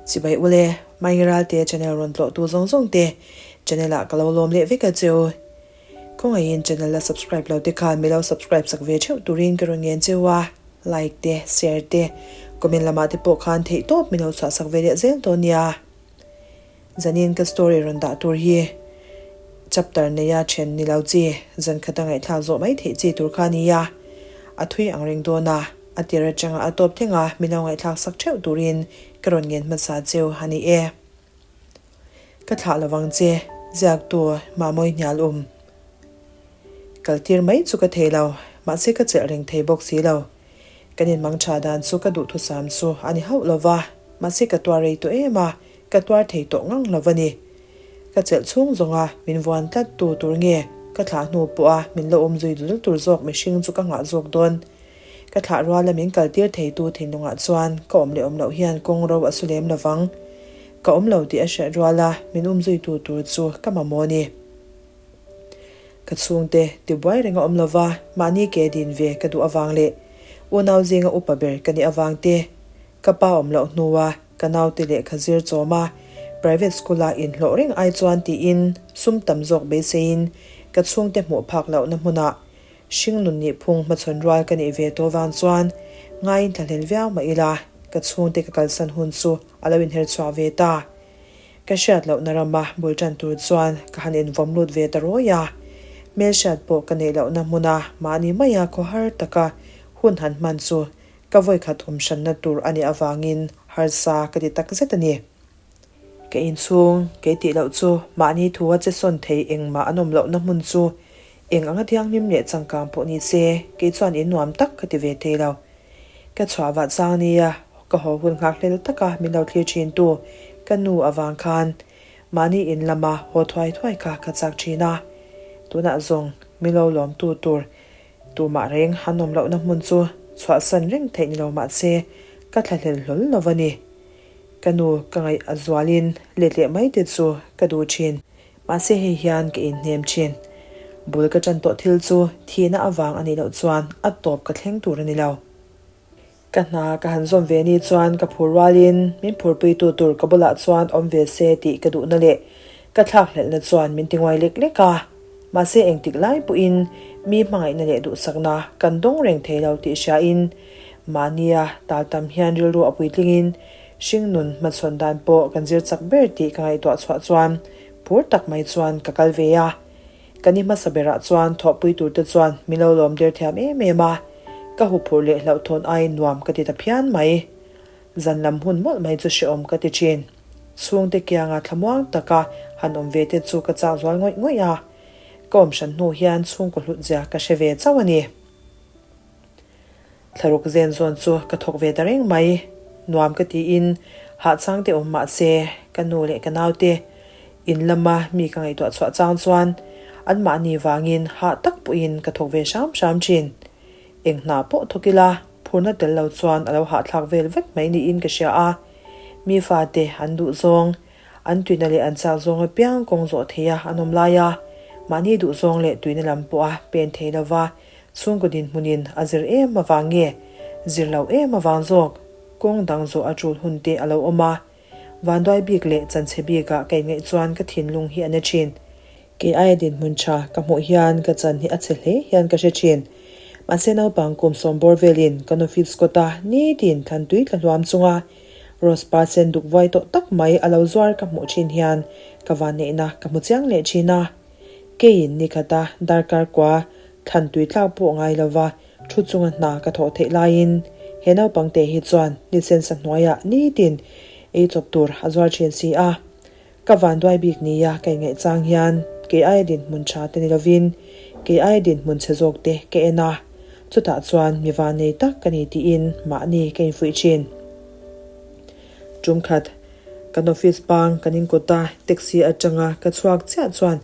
Chibai ule, Maingiralte channel rawn tlawhtu zawng zawng te channel ah ka lo lawm leh vek a cheu. Khawngaihin channel la subscribe lo te khan mi lo subscribe sak ve theuh turin ka rawn ngen cheu a, like te, share te, comment lamah te pawh khan theih tawp min lo chhuah sak ve leh zel dawn nia. Zanin ka story rawn dah tur hi chapter neia then ni lo chi, zan khata ngaihthlak zawh mai theih chi tur kha a ni a, a thui ang reng dawn a, a tir atanga a tawp thleng a min lo ngaihthlak sak theuh turin ka rawn ngen hmasa cheu a ni e. Ka thlah lovang che, ziaktu Mahmawi hnial um. Kal tir mai chu ka thei lo, mahse ka chelh reng thei bawk si lo. Kan inmang tha dan chu ka duhthusam chu a ni hauh lo va, mahse ka tuar rei tawh em a, ka tuar thei tawh ngang lo va ni. Ka chelh chhung zawnga min vuan tlat tu tur nge ka thlah hnu pawha min la awm zui dul tur zawk mihring chu ka nghah zawk dawn. Ka thlah ruala min kal tir thei tu thinlungah chuan ka awm leh awm loh hian kawng ro a su lem lo vang. Ka awm lo tih a hriat ruala min um zui tu tur chu ka mamawh a ni. Ka chhungte tibuai reng a awm lova, mahni ke din ve ka duh avang leh unau zinga upa ber ka nih avang te, ka pa awm loh hnua ka naute lehkha zir chawm a, private school a inhlawh reng ai chuan tiin sum tam zawk beiseiin ka chhungte hmuh phak lohna hmunah hringnun nih phung hmachhawn rual ka nih ve tawh vang chuan ngaiin thlahlel viau mah ila ka chhungte ka kalsan hun chu a lo inher chhuah ve ta. Ka hriat lohna rama bul tan tur chuan ka han invawm lut ve ta rawi a, hmelhriat pawh ka neih lohna hmuna mahni maia khawhar taka hun han hman chu ka vawikhat awm hranna tur a nih avangin harsa ka ti takzet a ni. Ka inchhung kei tih loh chu mahni thu a che sawn thei engmah an awm lohna hmun chu eng anga thianghlim leh changkang pawh ni se kei chuan in nuam tak ka ti ve thei lo. Ka chhuah vah chang nia, ka haw hun nghak hlel taka min lo thlir thin tu ka nu avang khan mahni in lama haw thuai thuai kha ka chak thin a. Tunah zawng min lo lawm tu tur tumah reng han awm lohna hmun chu chhuahsan reng theih ni lo mahse ka thlahlel hlawl lo a ni. Ka nu ka ngaih a zualin let leh mai te chu ka duh thin. Mahse hei hian ka inhnem thin. Bul ka tan tawh thil chu thihna avang a nih loh chuan a tawp ka thleng tur a ni lo. Ka hna ka han zawm ve ni chuan ka phur rualin min phurpuitu tur ka bulah chuan awm ve se tih ka duhna leh ka thlakhlelhna chuan min ti nguai lek lek a. Mahse engtik lai pawhin mi hmangaihna leh duhsakna kan dawng reng thei lo tih hriain mahnia tal tam hian rilru a puitlingin Hringnun hmachhawn dan pawh kan zir chak ber tih ka ngaihtuah chhuah chuan phur tak mai chuan ka kal ve a. Ka ni hmasa berah chuan thawhpui tur te chuan min lo lawm der thiam em em a, ka huphurh leh hlauhthawn aiin nuam ka ti ta phian mai. Zan lam hun mawlh mai chu hrehawm ka ti thin. Chhungte kianga thlamuang taka han awm ve te chu ka chak zual ngawih ngawih a. Ka awm hran hnu hian chhungkaw hlut zia ka hre ve chauh a ni. Thlaruk zen zawn chu ka thawk ve ta reng mai. Nuam ka tiin hahchang te awm mah se ka nu leh ka naute in lama mi ka ngaihtuah chhuah chang chuan anmahni vangin hah tak pawhin ka thawk ve hram hram thin. Eng hna pawh thawk ila phurna tel lo chuan a lo hahthlak vel vek mai niin ka hria a. Mi fate an duh zawng, an tuina leh an chak zawng apiang kawng zawh theia an awm lai a, mahni duh zawng leh tuina lam pawha pen thei lova Chhungkaw dinhmunin a zir em avang nge zir loh em avang zawk kawng dang zawh a tul hun te a lo awm a. Vanduai bik leh chanchhe bikah ka inngaih chuan ka thinlung hi a na thin. Kei aia dinhmun tha ka hmuh hian ka chan hi a chhe hle hian ka hre thin. Mahse naupang kum sawm bawr velin kan office kawta nitin thlan tui tla hluam chunga rose par sen duk vuai tawh tak mai a lo zuar ka hmuh thin hian ka vanneihna ka hmu chiang leh thin a. Keiin nikhata darkar kua Thlan tui tlak pawh ngai lova thu chunga hna ka thawh theih laiin he naupang te hi chuan ni sensa hnuaiah nitin ei chawp tur a zuar thin si a. Ka vanduai bik nia ka inngaih chang hian kei aia dinhmun tha te ni lovin kei aia dinhmun chhe zawk te ka en a, chutah chuan mi vannei tak ka ni tiin mahni ka infuih thin. Tum khat kan office bang kan inkawta taxi atanga ka chhuak chiah chuan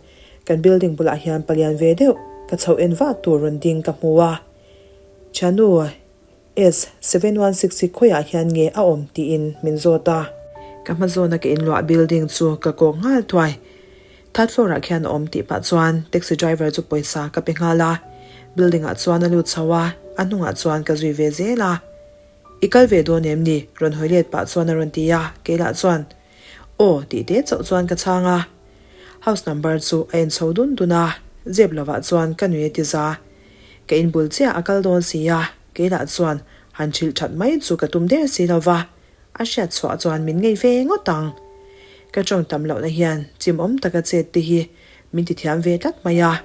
Kan building bulah hian palian ve deuh ka chhoh en vah tur rawn ding ka hmu a. Thiannu, S 716 hi khawiah hian nge a awm tiin min zawt a. Ka hma zawna ka inluah building chu ka kawk nghal thuai. Third floor ah khian a awm tih pah chuan taxi driver chu pawisa ka pe nghal a. Building ah chuan a lut chho a, a hnungah chuan ka zui ve zel a. I kal ve dawn em ni? Rawn hawi let pah chuan a rawn ti a, kei lah chuan, Aw, tih te chauh chuan ka chhang a. House number chu a en chho dun dun a, zep lovah chuan ka nui a ti za. Ka inbul chiah a kal dawn si a, kei lah chuan han hrilh that mai chu ka tum der si lova, a hriat chhuah chuan min ngei ve ngawt ang. Ka tawng tam lohna hian chimawm taka chet te hi min ti thiam ve tlat mai a,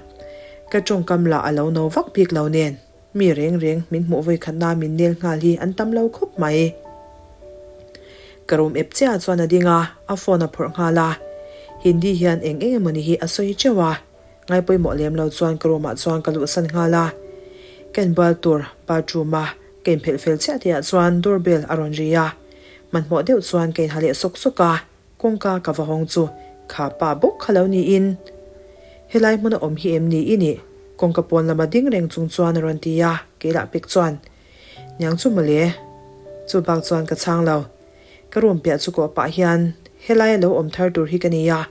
ka tawngkam lah a lo no vak bik lo nen. Mi reng reng min hmuh vawikhatna min nel nghal hi an tam lo khawp mai. Ka room ep chiah chuan a ding a, a phone a phawrh nghal a. Hindi hian eng eng emawni hi a sawi teuh a. Ngaipawimawh lem lo chuan ka room ah chuan ka luhsan nghal a. Ka inbual tur bathroom a ka inphelh fel chiah tihah chuan door bell a rawn ri a. Hmanhmawh deuh chuan ka inha leh sawk sawk a. Kawngka ka va hawng chu kha pa bawk kha lo niin. Helai hmuna awm hi em ni i nih? Kawngka pawn lama ding reng chung chuan a rawn ti a, keilah pek chuan, Niang chu mawle. Chu bak chuan ka chhang lo. Ka room piah chu kawh pah hian, Helai a lo awm thar tur hi ka ni a,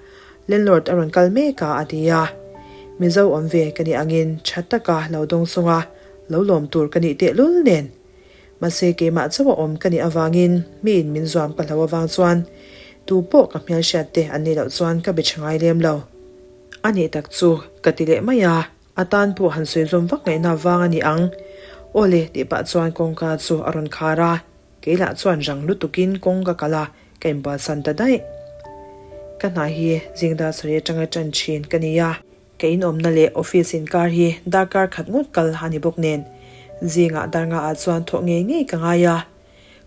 landlord a rawn kal mek a a ti a. Mizo awm ve ka nih angin tha taka lo dawng sung a, lo lawm tur ka nih tehlul nen. Mahse keimah chauh a awm ka nih avangin miin min zuam ka hlo avang chuan tu pawh ka hmelhriat te an nih loh chuan ka be tha ngai lem lo. A nih tak chu ka ti leh mai a, a tan pawh han sawi zawm vak ngaihna vang a ni ang. Aw le tih pah chuan kawngka chu a rawn khar a, kei lah chuan rang lutukin kawng ka kalh a, ka inbualsan ta daih. Ka hna hi zingdar sarih atanga tan thin ka ni a. Ka inawmna leh office inkar hi darkar khat ngawt kal a ni bawk nen, zingah dar nga ah chuan thawh ngei ngei ka ngai a.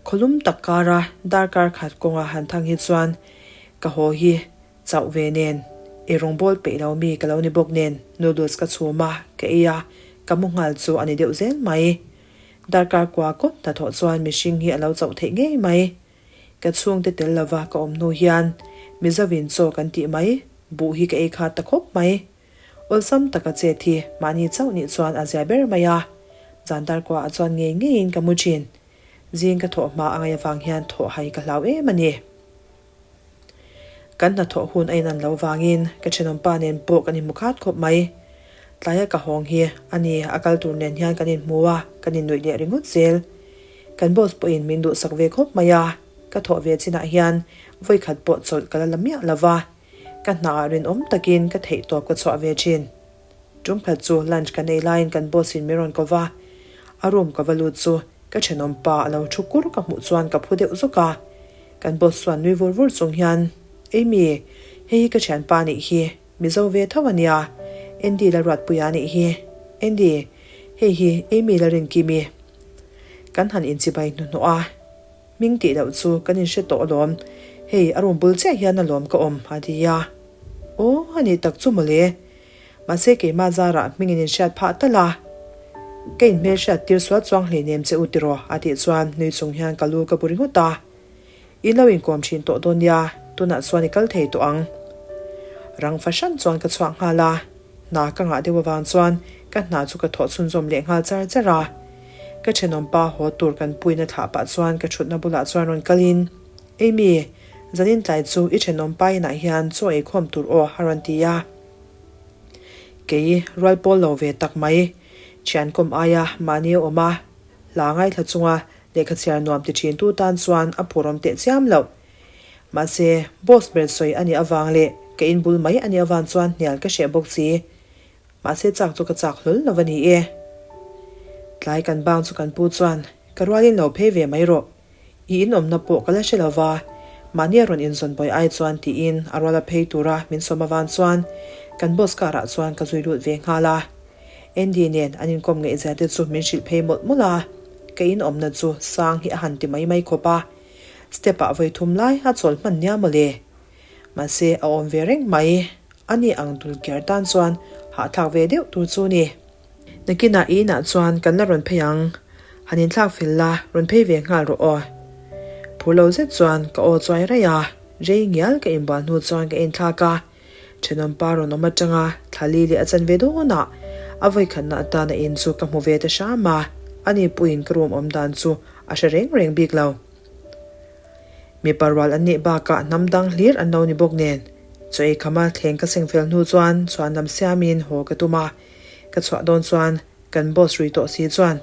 Khawlum tak kara darkar khat kawnga han thang hi chuan ka haw hi chauh ve nen, ei rawngbawl peih lo mi ka lo ni bawk nen noodles ka chhum a, ka ei a, ka mu nghal chu a ni deuh zel mai. Darkar kua kawt hnathawh chuan mihring hi a lo chauh theih ngei mai. Ka chhungte tel lova ka awm hnu hian Mizovin chaw kan tih mai, buh hi ka ei khat ta khawp mai. Awlsam taka chet hi mahni chauh nih chuan a zia ber mai a, zan dar kuaah chuan ngei ngeiin ka mu thin. Zing ka thawh hma a ngaih avang hian thawh hai ka hlau em a ni. Kan hnathawh hun a inan lo vangin ka thenawmpa nen pawh kan inhmu khat khawp mai. Tlaia ka hawng hi a ni, a kal tur nen hian kan inhmu a, kan innuih leh ringawt zel. Kan boss pawhin min duhsak ve khawp mai a, ka thawh ve chinah hian vawikhat pawh chawlh ka la la miah lo va, ka hnaah rinawm takin ka theihtawp ka chhuah ve thin. Tum khat chu lunch kan ei laiin kan boss in min rawn ko va, a room ka va lut chu ka thenawm pa a lo thu kur ka hmuh chuan ka phu deuh zuk a, kan boss chuan nui vur vur chung hian, Amy, hei hi ka thianpa nih hi, Mizo ve tho a nia, Andy la ruatpuia nih hi, Andy, hei hi Amy la rinkimi. Kan han inchibai hnuhnawh a, Hming tih loh chu kan inhre tawh alawm, hei a room bul chiah hian alawm ka awm a ti a. Aw a nih tak chu mawle, mahse keimah zarah hming in inhriat phah tal a, ka inhmelhriat tir sual chuang hleinem che u tiraw a tih chuan nui chung hian ka lu ka bu ringawt a. In lo inkawm thin tawh dawn nia, tunah chuan i kal thei tawh ang. Rang fahran chuan ka chhuak nghal a, hna ka ngah deuh avang chuan ka hna chu ka thawh chhunzawm leh nghal char char a. Ka thenawm pa haw tur kan puina thlah pah chuan ka thutna bulah chuan rawn kalin, Amy, zanin tlai chu i thenawm pa inah hian chaw eikhawm tur aw a rawn ti a. Kei rual pawl lo ve tak mai, thian kawm aia mahni a awm a, hla ngaithla chunga lehkha chhiar nuam ti thin tu tan chuan a phurawm teh chiam loh. Mahse, boss ber sawi a nih avang leh ka inbul mai a nih avang chuan hnial ka hreh bawk si. Mahse chak chu ka chak hlawl lo a ni e. Tlai kan bang chu kan pu chuan ka rualin lo phei ve mai rawh. I inawmna pawh ka la hre lo va, mahni a rawn inzawn buai ai chuan tiin a ruala phei tura min sawm avan chuan kan boss car ah chuan ka zui lut ve nghal a. Andy nen an inkawm ngaihzia te chu min hrilh phei mawlh mawlh a, ka inawmna chu sang hi a han ti mai mai khawp a. Step ah vawi thum lai a chawl hman nia mawle. Mahse a awm ve reng mai. A ni ang dul kiar tan chuan hahthlak ve deuh tur chu ni. Nakinah i inah chuan kan la rawn phei ang, han inthlak fel la, rawn phei ve nghal rawh aw. Phur lo zet chuan ka aw chuai raih a, rei ngial ka inbual hnu chuan ka inthlak a, thenawmpa rawn awm atanga thla li leh a chan ve dawnah a vawikhatna atana in chu ka hmu ve ta hram a, ani puiin ka room awm dan chu a hre reng reng bik lo. Mipa rual an nih bakah hnam dang hlir an lo ni bawk nen, chaw ei khama thleng ka seng fel hnu chuan chhuan lam siamin haw ka tum a, ka chhuah dawn chuan kan boss rui tawh si chuan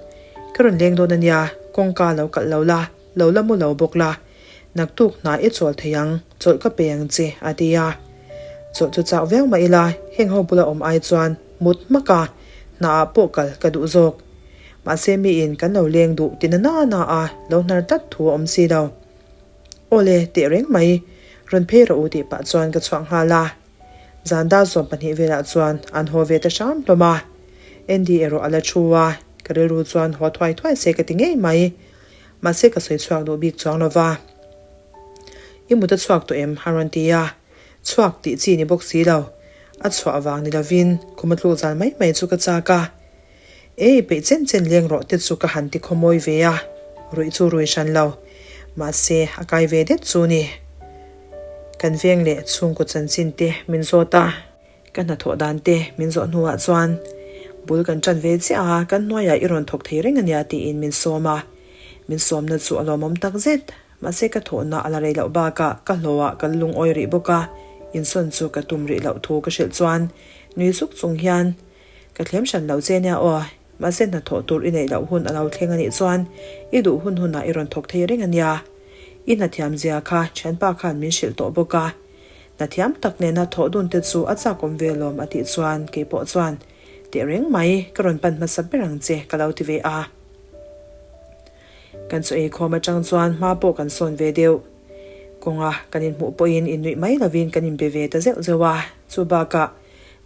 ka rawn leng dawn a nia, Kawngka lo kalh lo la, lo la mu lo bawk la. Naktuk hna i chawl thei ang, chawlh ka pe ang che, a ti a. Chawlh chu chak viau mah ila, heng ho bula awm ai chuan mut hmak a, hna ah pawh kal ka duh zawk. Mahse miin kan lo leng duh ti na na na a, lo hnar tlat thu a awm si lo. Awle, teh reng mai, rawn phei rawh u tih pah chuan ka chhuak nghal a. Zan dar 12 velah chuan an haw ve ta hram hlawm a. Andy erawh a la thu a, ka rilru chuan haw thuai thuai se ka ti ngei mai. Mahse ka sawi chhuak duh bik chuang lo va. I mut a chhuak tawh em? a rawn ti a. Chhuak tih chi ni bawk si lo. A chhuah vang ni lovin khum a tluk zal mai mai chu ka chak a. Ei, peih chen chen leng rawh te chu ka han ti khawmawi ve a, ruih chu rui hran lo. Mahse, a kai ve det chu ni. Kan veng leh chhungkaw chanchin te min zawt a, ka hnathawh dan te min zawh hnuah chuan bul kan ṭan ve chiah a, kan hnuaiah i rawn thawk thei reng ania tiin min sawm a. Min sawmna chu a lawmawm tak zet. Mahse ka thawhna a la rei loh bakah ka hlawhah ka la lungawi rih bawk a, insawn chu ka tum rih loh thu ka hrilh chuan nui zuk chung hian Ka thlem hran lo che nia aw, mahse hnathawh tur i neih loh hun a lo thleng a nih chuan i duh hun hunah i rawn thawk thei reng a nia. I hnathiam zia kha thianpa khan min hrilh tawh bawk a. Hnathiam tak nena thawh dun te chu a chak awm ve lawm a tih chuan kei pawh chuan teh reng mai ka rawn pan hmasa ber ang che ka lo ti ve a. Kan chaw eikhawm atang chuan hma pawh kan sawn ve deuh. Kawnga kan inhmuh pawhin innuih mai lovin kan inbe ve ta zeuh zeuh a, chu bakah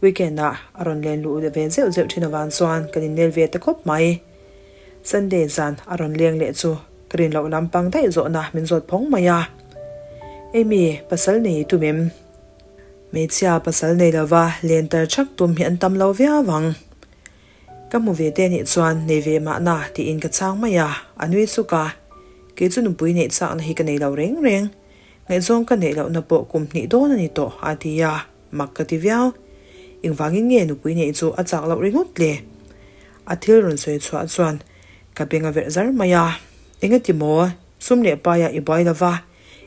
Weekend ah a rawn len luh ve zeuh zeuh thin avang chuan kan innel ve ta khawp mai. Sunday zan a rawn leng leh chu ka rin loh lampang daih zawhna min zawt phawng mai a. Amy, pasal nei i tum em? Hmeichhia pasal nei lova len tar thak tum hi an tam lo viau ang. Ka hmu ve te nih chuan nei ve mahna tiin ka chhang mai a, a nui suk a. Kei chu nupui neih chakna hi ka nei lo reng reng. Ngaihzawng ka neih lohna pawh kum hnih dawn a ni tawh a ti a. Mak ka ti viau. Engvangin nge nupui neih chu a chak loh ringawt le? A thil rawn sawi chhuah chuan ka beng a verh zar mai a. Engati maw? Sum leh paiah i buai lova,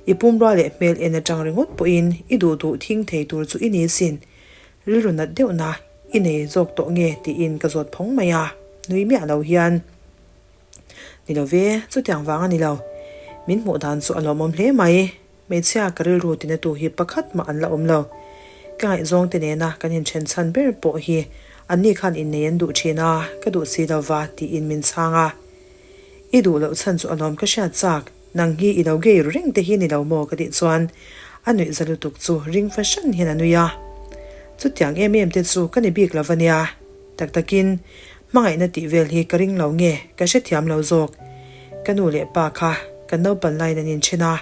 i pumrua leh hmel en atang ringawt pawhin i duh duh thing thei tur chu i ni sin. Rilru nat deuhna i nei zawk tawh nge tiin ka zawt phawng mai a, nui miah lo hian. Ni lo ve, chutiang vang a ni lo. Min hmuh dan chu a lawmawm hle mai. Hmeichhia ka rilru tinatu hi pakhat mah an la awm lo. Ka ngaihzawngte nena kan inthen chhan ber pawh hi anni khan innei an duh thin a, ka duh si lo va tiin min chhang a. I duh loh chhan chu a lawm ka hriat chak, nang hi i lo gei ru reng te hi ni lo maw ka tih chuan a nuih za lutuk chu ring fahran hian a nui a. Chutiang em em te chu ka ni bik lo va nia. Tak takin hmangaihna tih vel hi ka ring lo nge ka hrethiam lo zawk. Ka nu leh pa kha kan naupan laiin an inthen a,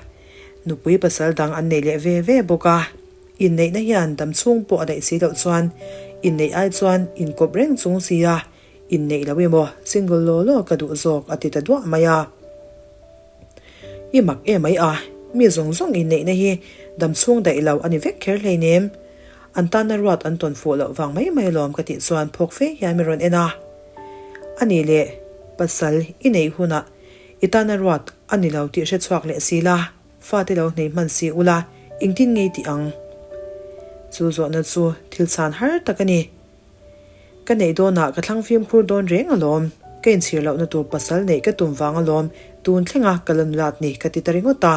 nupui pasal dang an neih leh ve ve bawk a. Inneihna hian dam chhung pawh a daih si loh chuan inneih ai chuan inkawp reng chung si a, inneih lo emaw single law law ka duh zawk a ti ta duah mai a. I mak em mai a, mi zawng zawng inneihna hi dam chhung daih lo a ni vek kher hleinem. An tana ruat an tawn fuh loh vang mai mai alawm ka tih chuan phawk fe hian min rawn en a. A nih leh, pasal i neih hunah i tana ruat a ni lo tih hre chhuak leh si la, fate lo hnei hman si ula engtin ngei tih ang? Chu zawhna chu thil chhan har tak a ni. Ka neih dawnah ka thlang fimkhur dawn reng alawm, ka inchhir lohna tur pasal neih ka tum vang alawm tun thlenga ka la nulat ni ka ti ta ringawt a.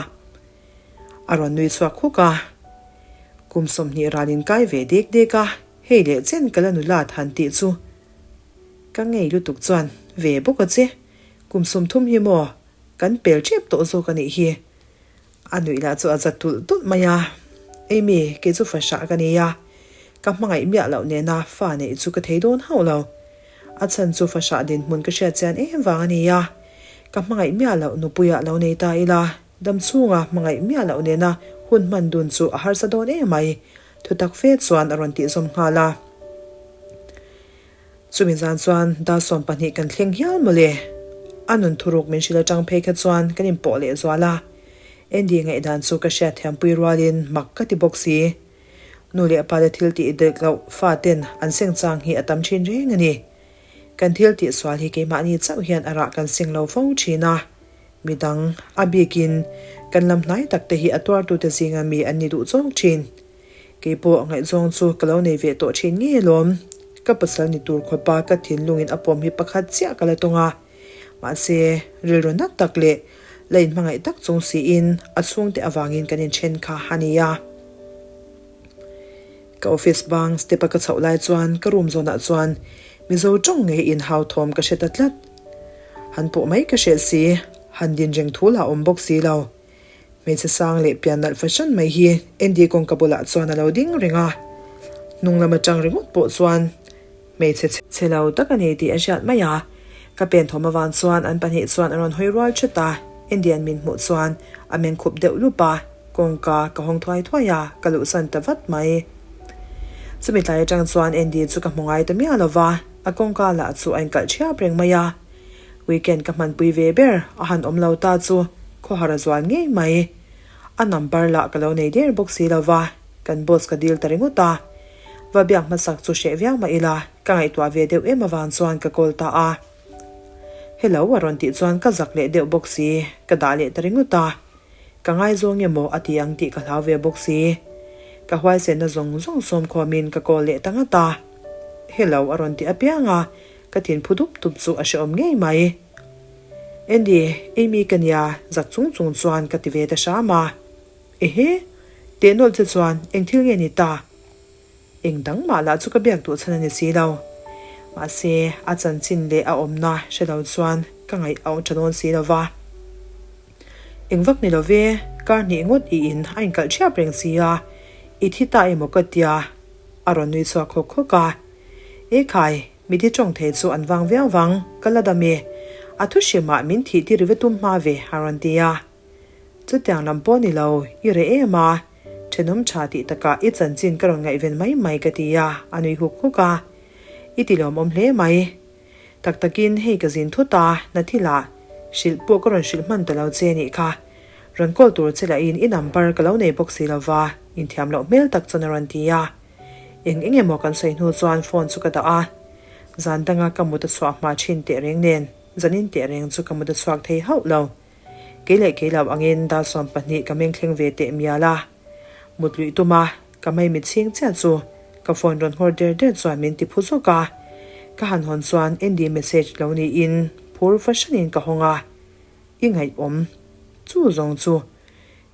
A rawn nui chhuak huk a. Kum 20 ral in kai ve dek dek a, hei leh chen ka la nulat han tih chu ka ngei lutuk chuan ve bawk a che. Kum 30 hi maw kan pel tep tawh zawk a nih hi. A nuih lah chu a za tulh tulh mai a. Amy, kei chu fahrah ka ni a, ka hmangaih miah loh nena fa neih chu ka thei dawn hauh lo. A chhan chu fahrah dinhmun ka hriat chian em vang a ni a, ka hmangaih miah loh nupuiah lo nei ta ila. Dam chhunga hmangaih miah loh nena hun hman dun chu a harsa dawn em mai, thutak fe chuan a rawn tih zawm nghal a. Chumi zan chuan dar 12 kan thleng hial mawle. A nun thuruk min hrilh atang phei kha chuan kan inpawh leh zual a. Andy ngaihdan chu ka hriatthiampui rualin mak ka ti bawk si. Nu leh pa te thil tih dik loh fa ten an seng chang hi a tam thin reng a ni. Kan thil tih sual hi keimahni chauh hian a rah kan seng lo fo thin a. Midang, a bikin kan lam hnai tak te hi a tuartute zinga mi an ni duh chawk thin. Kei pawh ngaihzawng chu ka lo nei ve tawh thin ngei alawm. Ka pasal ni tur khawpa ka thinlungin a pawm hi pakhat chiah ka la tawng a. Mahse, rilru nat tak leh la inhmangaih tak chung siin a chhungte avangin kan inthen kha a ni a. Ka office bang step a ka chhoh lai chuan ka room zawnah chuan Mizo tawng ngei inhau thawm ka hre ta tlat. Han pawh mai ka hreh si, han din reng thu lah awm bawk si lo. Hmeichhe sang leh pian nalh fahran mai hi Andy kawngka bulah chuan a lo ding reng a. Hnung lam atang ringawt pawh chuan Hmeichhe chhe lo tak a ni tih a hriat mai a, ka pen thawm avang chuan an pahnih chuan a rawn hawi rual thut a, Indian min hmuh chuan a meng khup deuh lup a, kawngka ka hawng thuai thuai a, ka luhsan ta vat mai. Chumi tlai atang chuan Andy chu ka hmu ngai ta miah lo va, a kawngka lah chu a inkalh thiap reng mai a, weekend ka hmanpui ve ber a han awm lo ta chu khawhar a zual ngei mai. A number lah ka lo nei der bawk si lo va, kan boss ka dil ta ringawt a. Va biak hmasak chu hreh viau mah ila, ka ngaihtuah ve deuh em avang chuan ka call ta a. Hello a rawn tih chuan ka zak leh deuh bawk si, ka dah leh ta ringawt a. Ka ngaizawng emaw a ti ang tih ka hlau ve bawk si. Ka huaisenna zawng zawng sawmkhawmin ka call leh ta ngat a. Hello a rawn ti apiang a, ka thinphu dup dup chu a hrehawm ngei mai. Andy, Amy ka nia, zak chung chung chuan ka ti ve ta hram a. Ehe! Teh nawlh che chuan eng thil nge ni ta? Eng dang mah lah chu ka biak duh chhan a ni si lo. Mahse, a chanchin leh a awmna hre lo chuan ka ngaih a awm tha dawn si lo va. Eng vak ni lo ve, kar hnih ngawt i in a inkalh thiap reng si a, i thi ta emaw ka tia? A rawn nui chhuak khawk khawk a. Ekhai, mi thi tawng thei chu an vang viau vang, ka la dam e. A thu hrimah min thih tir ve tum hma ve, a rawn ti a. Chutiang lam pawh ni lo, i reh em a, thenawm tha tih takah i chanchin ka rawn ngaihven mai mai ka ti a, a nui huk huk a. I ti lawmawm hle mai. Tak takin hei ka zin thut a, na thilah hrilh pawh ka rawn hrilh hman ta lo che nih kha. Rawn call tur che lahin i number ka lo nei bawk si lova, inthiam loh hmel tak chuan a rawn ti a. Eng eng emaw kan sawi hnu chuan phone chu ka dah a, zan danga ka mut a chhuah hma thin tehreng nen zanin tehreng chu ka mut a chhuak thei hauh lo. Kei leh kei lo angin dar 12 ka meng thleng ve teh mial a, mut luih tum a, ka mai mit chhing chiah chu ka phone rawn nghawr der der chuan min ti phu zawk a, ka han hawn chuan Andy message lo niin phur fahranin ka hawng a, i ngaihawm chu zawng chu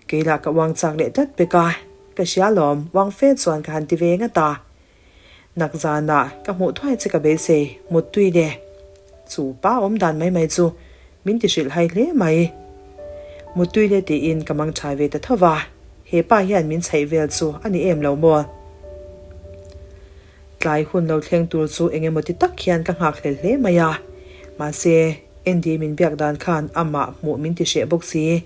kei lah ka uang chak leh tlat pek a, ka hria lawm uang fe chuan ka han ti ve ngat a. Nak zanah ka hmuh thuai che ka beisei, muttui le. Chu pa awm dan mai mai chu min ti hrilh hai hle mai. Muttui le tiin ka mang thai ve ta tho va, he pa hian min chhaih vel chu a ni em lo maw? Tlai hun lo thleng tur chu eng emaw ti tak hian ka nghakhlel hle mai a, mahse Andy min biak dan khan amah hmuh min ti hreh bawk si.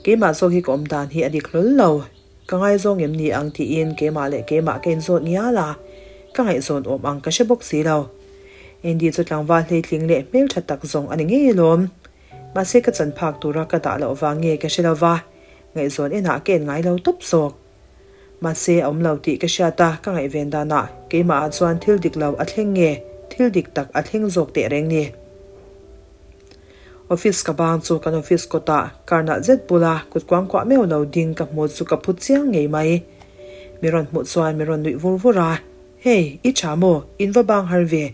Keimah zawk hi ka awm dan hi a dik hlawl lo. Ka ngaizawng em ni ang tiin keimah leh keimah ka inzawt ngial a, ka ngaihzawn awm ang ka hre bawk si lo. Andy chu tlangval hleitling leh hmeltha tak zawng a ni ngei alawm. Mahse ka chan phak tura ka dah loh vang nge ka hre lo va, ngaihzawn enah ka en ngai lo tawp zawk. Mahse a awm lo tih ka hriat a, ka ngaihven danah keimahah chuan thil dik lo a thleng nge thil dik tak a thleng zawk teh reng ni. Office ka bang chu kan office kawtah car nalh zet bula kut kuangkuah meuh lo ding ka hmu chu ka phu chiang ngei mai. Mi rawn hmuh chuan mi rawn nuih vur vur a, Hey, i tha maw? In va bang har ve.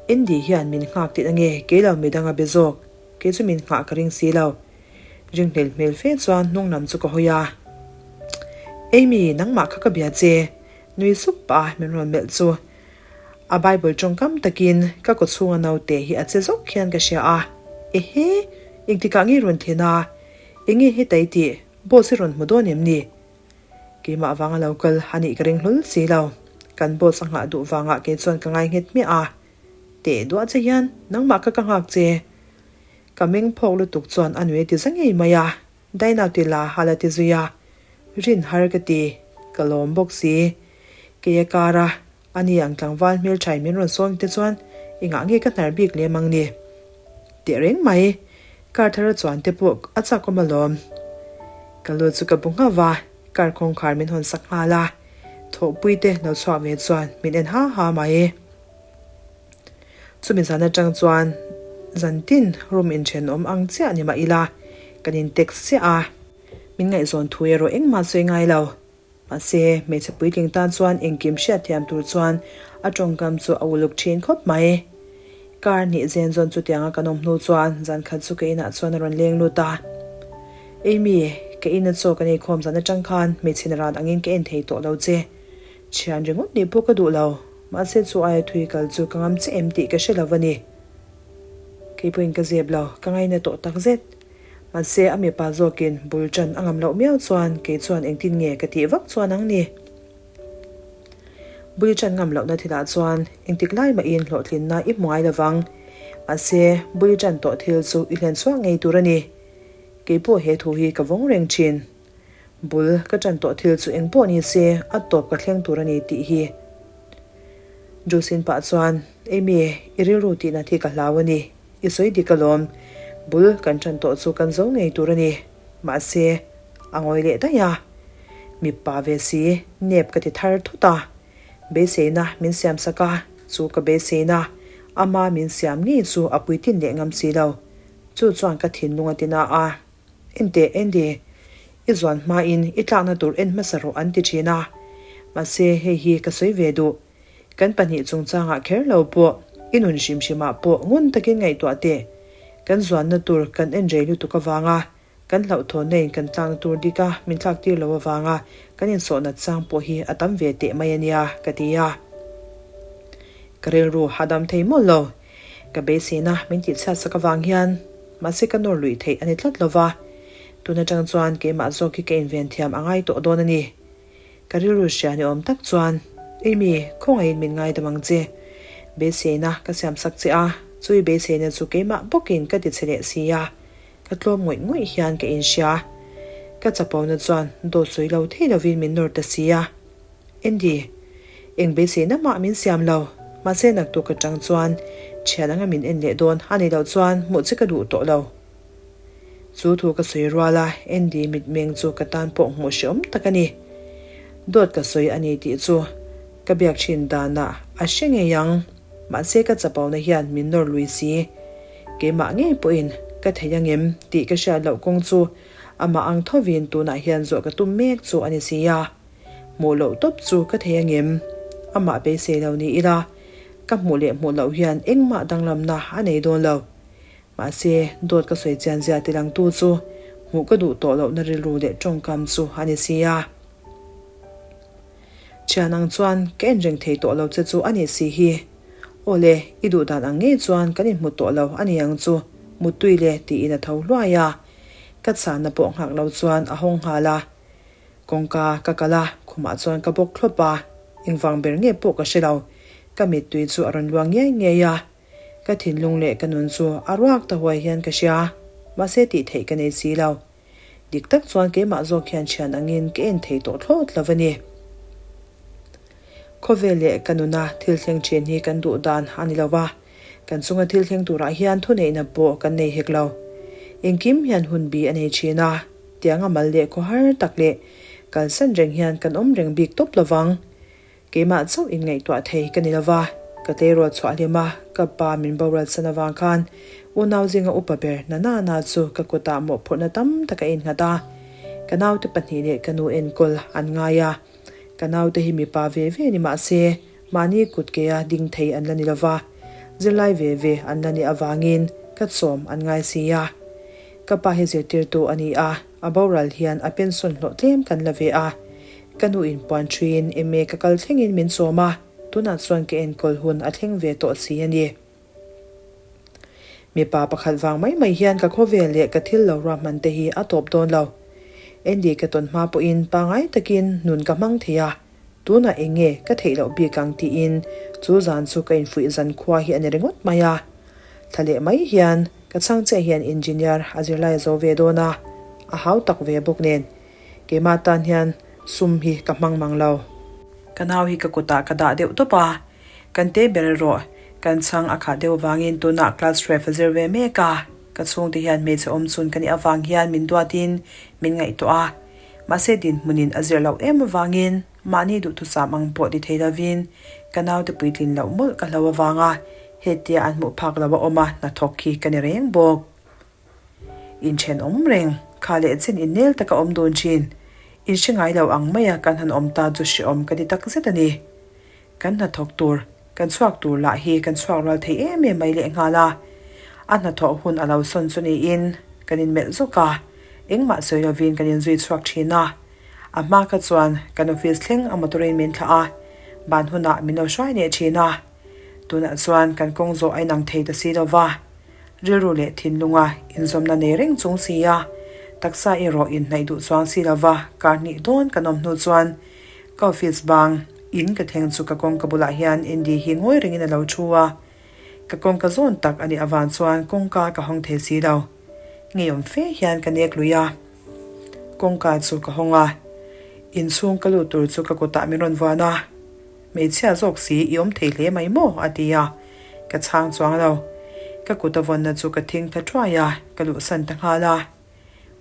Andy hian min nghak tih ange kei lo midang a be zawk, kei chu min nghah ka ring si lo. Ringhlel hmel fe chuan hnung lam chu ka hawi a. Amy, nangmah kha ka bia che. Nui sup pah a min rawn melh chu. A Bible tawngkam takin ka kawchhunga naute hi a che zawk hian ka hria a, Ehe, engtikah nge rawn then a? Enge heta i tih? Boss i rawn hmu dawn em ni? Keimah vanga lo kal a nih ka ring hlawl si lo. Kan boss a nghah duh vangah kei chuan ka ngai nghet hmiah a. Teh duah che hian nangmah kha ka nghak che. Ka meng phawk lutuk chuan a nui a ti za ngei mai a. Daina ti la a la ti zui a, rin har ka ti, ka lawm bawk si. Kei a kar a, a ni ang tlangval hmelthain min rawn sawm te chuan engah nge ka hnar bik lem ang ni? Teh reng mai, car thar a chuan te pawh a chak awm alawm. Ka lu chu ka bu nghauh a, car kawngkhar min hawn sak nghal a, thawhpui te lo chhuak ve chuan min en ha ha mai. Chumi zan atang chuan zan tin room inthenawm ang chiah ni mah ila kan in text chiah a, min ngaihzawn thu erawh engmah sawi ngai lo. Mahse, hmeichhe puitling tan chuan engkim hriatthiam tur chuan a tawngkam chu a uluk thin khawp mai. Kar hnih zen zawn chutianga kan awm hnu chuan zan khat chu ka inah chuan a rawn leng lut a. Amy, ka ina chaw kan eikhawm zan atang khan hmeichhe na ran angin ka en thei tawh lo che. Thian ringawt nih pawh ka duh lo, mahse chu aia thui kal chu ka ngam che em tih ka hre lo a ni. Kei pawhin ka zep lo, ka ngaina tawh tak zet. Mahse a mipa zawkin bul tan a ngam loh miau chuan kei chuan engtin nge ka tih vak chuan ang ni. Bul tan ngam lohna thilah chuan engtik lai mahin hlawhtlinna i hmu ngai lovang. Mahse bul tan tawh thil chu i hlen chhuak ngei tur a ni. Kei pawh he thu hi ka vawng reng thin. Bul ka tan tawh thil chu eng pawh ni se a tawp ka thleng tur a ni tih hi. Josephine pah chuan, Amy, i rilru tihnat hi ka hlau a ni. I sawi dik alawm. Bul kan tan tawh chu kan zo ngei tur a ni. Mahse, a ngawi leh daih a. Mipa ve si, nep ka ti thar thut a. Beiseina min siam sak a, chu ka beiseina ama min siam ngei chu a puitlin leh ngam si lo. Chu chuan ka thinlung a ti na a. Enteh Andy, i zuan hmain i tlakna tur en hmasa rawh an ti thin a. Mahse hei hi ka sawi ve duh. Kan pahnih chungchangah kher lo pawh, i nun hrim hrimah pawh ngun takin ngaihtuah teh. Kan zuanna tur kan en rei lutuk avanga kan hlauhthawnna in kan tlakna tur dika min tlak tir lo avanga kan insawhnat chang pawh hi a tam ve teh mai a nia, ka ti a. Ka rilru hahdam thei mawlh lo. Ka beiseina min tihchhiat sak avang hian mahse ka nawr luih theih a ni tlat lo va, tun atang chuan keimah zawk hi ka inven thiam a ngai tawh dawn a ni. Ka rilru hria ni awm tak chuan, Amy, khawngaihin min ngaidam ang che. Beiseina ka siam sak che a, chui beiseina chu keimah bawkin ka ti che leh si a, ka tlawm ngawih ngawih hian ka inhria. Ka chapona chuan dawt sawi lo thei lovin min nawr ta si a. Andy, eng beiseina mah min siam lo, mahse naktuk atang chuan thian anga min en leh dawn a nih loh chuan hmuh che ka duh tawh lo. Chu thu ka sawi rual a, Andy mitmeng chu ka tan pawh hmuh hreawm tak a ni. Dawt ka sawi a ni tih chu ka biak thin danah a hre ngei ang, mahse ka chapona hian min nawr lui si. Keimah ngei pawhin ka thei angem tih ka hriat loh kawng chu amah ang thovin tunah hian zawh ka tum mek chu a ni si a. Hmuh loh tawp chu ka thei angem? Amah beisei lo ni ila, ka hmuh leh hmuh loh hian engmah danglamna a nei dawn lo. Mahse, dawt ka sawi chian zia tilangtu chu hmuh ka duh tawh lohna rilru leh tawngkam chu a ni si a. Thian ang chuan ka en reng thei tawh lo che chu a nih si hi. Aw le, i duh dan ang ngei chuan kan inhmu tawh lo a ni ang chu, Muttui le tiin a tho hluai a. Ka chhanna pawh nghak lo chuan a hawng nghal a. Kawngka ka kal a, khumah chuan ka bawk thlawp a, engvang ber nge pawh ka hre lo. Ka mittui chu a rawn luang ngiai ngiai a, ka thinlung leh ka nun chu a ruak ta huai hian ka hria, mahse tih theih ka nei si lo. Dik tak chuan keimah zawk hian thian angin ka en thei tawh thlawt lo a ni. Khawvel leh ka nuna thil thleng thin hi kan duh dan a ni lo va, kan chunga thil thleng turah hian thuneihna pawh kan nei hek lo. Engkim hian hun bi a nei thin a. Tianga mal leh khawhar tak leh kalsan reng hian kan awm reng bik tawp lovang. Keimah chauh inngaihtuah thei ka ni lova, ka tleirawl chhuah hlim a, ka pa min boral san avang khan unau zinga upa ber na na na chu ka kutah mawhphurhna tam tak a innghat a. Ka naute pahnih leh ka nu enkawl an ngai a. Ka naute hi mipa ve ve ni mah se, mahni kut kea ding thei an la ni lova, zirlai ve ve an la nih avangin ka chawm an ngai si a. Ka pa hi zirtirtu a ni a, a boral hian a pension hlawh tlem kan la ve a. Ka nu in puan thuiin MA ka kal thlengin min chawm a, tunah chuan ka enkawl hun a thleng ve tawh si a ni. Mipa pakhat vang mai mai hian ka khawvel leh ka thil lo ruahman te hi a tawp dawn lo. Andy ka tawn hma pawhin pangai takin nun ka hmang thei a, tunah eng nge ka theih loh bik ang tiin chu zan chu ka infuih zan khua hi a ni ringawt mai a. Thla leh mai hian ka chhang chiah hian engineer a zirlai a zo ve dawn a, a hau tak ve bawk nen keimah tan hian sum hi ka hmang mang lo. Ka nau hi ka kutah ka dah deuh tawp a, kan te ber erawh kan chhang a khah deuh vangin tunah class twelve a zir ve mek a, ka chhungte hian hmeichhe awm chhun ka nih avang hian min duatin min ngaihtuah a, mahse dinhmunin a zir loh em avangin Mahni duhthusam ang pawh ti thei lovin ka naute puitlin loh mawlh ka hlo avanga hetia an hmuh phak lo a awm a hnathawk khi ka ni reng bawk. Inthenawm reng, kha leh chen innel taka awm dun thin, inhre ngai lo ang maia kan han awm ta chu hreawm ka ti takzet a ni. Kan hnathawk tur. Kan chhuak tur lah hi kan chhuak rual thei em em mai lehnghal a. A hnathawh hun a lo sawn chu niin kan inmelh zawk a, engmah sawi lovin kan inzui chhuak thin a. A hma kha chuan kan office thleng a motor in min thlah a, ban hunah min lo hruai leh thin a. Tunah chuan kan kawng zawh a inang thei ta si lo va, rilru leh thinlunga inzawmna nei reng chung si a, taksa erawh inhnaih duh chuang si lo va, kar hnih dawn kan awm hnu chuan ka office bang in ka thleng chu ka kawngka bulah hian Andy hi ngawi rengin a lo thu a. Ka kawngka zawn tak a nih avang chuan kawngka ka hawng thei si lo. Ngeiawm fe hian ka nek lui a. Kawngka chu ka hawng a. Inchhung ka lut tur chu ka kutah min rawn vuan a. Hmeichhia zawk si i awm thei hle mai maw? a ti a. Ka chhang chuang lo. Ka kut a vawnna chu ka thing ta thuai a, ka luhsan ta nghal a.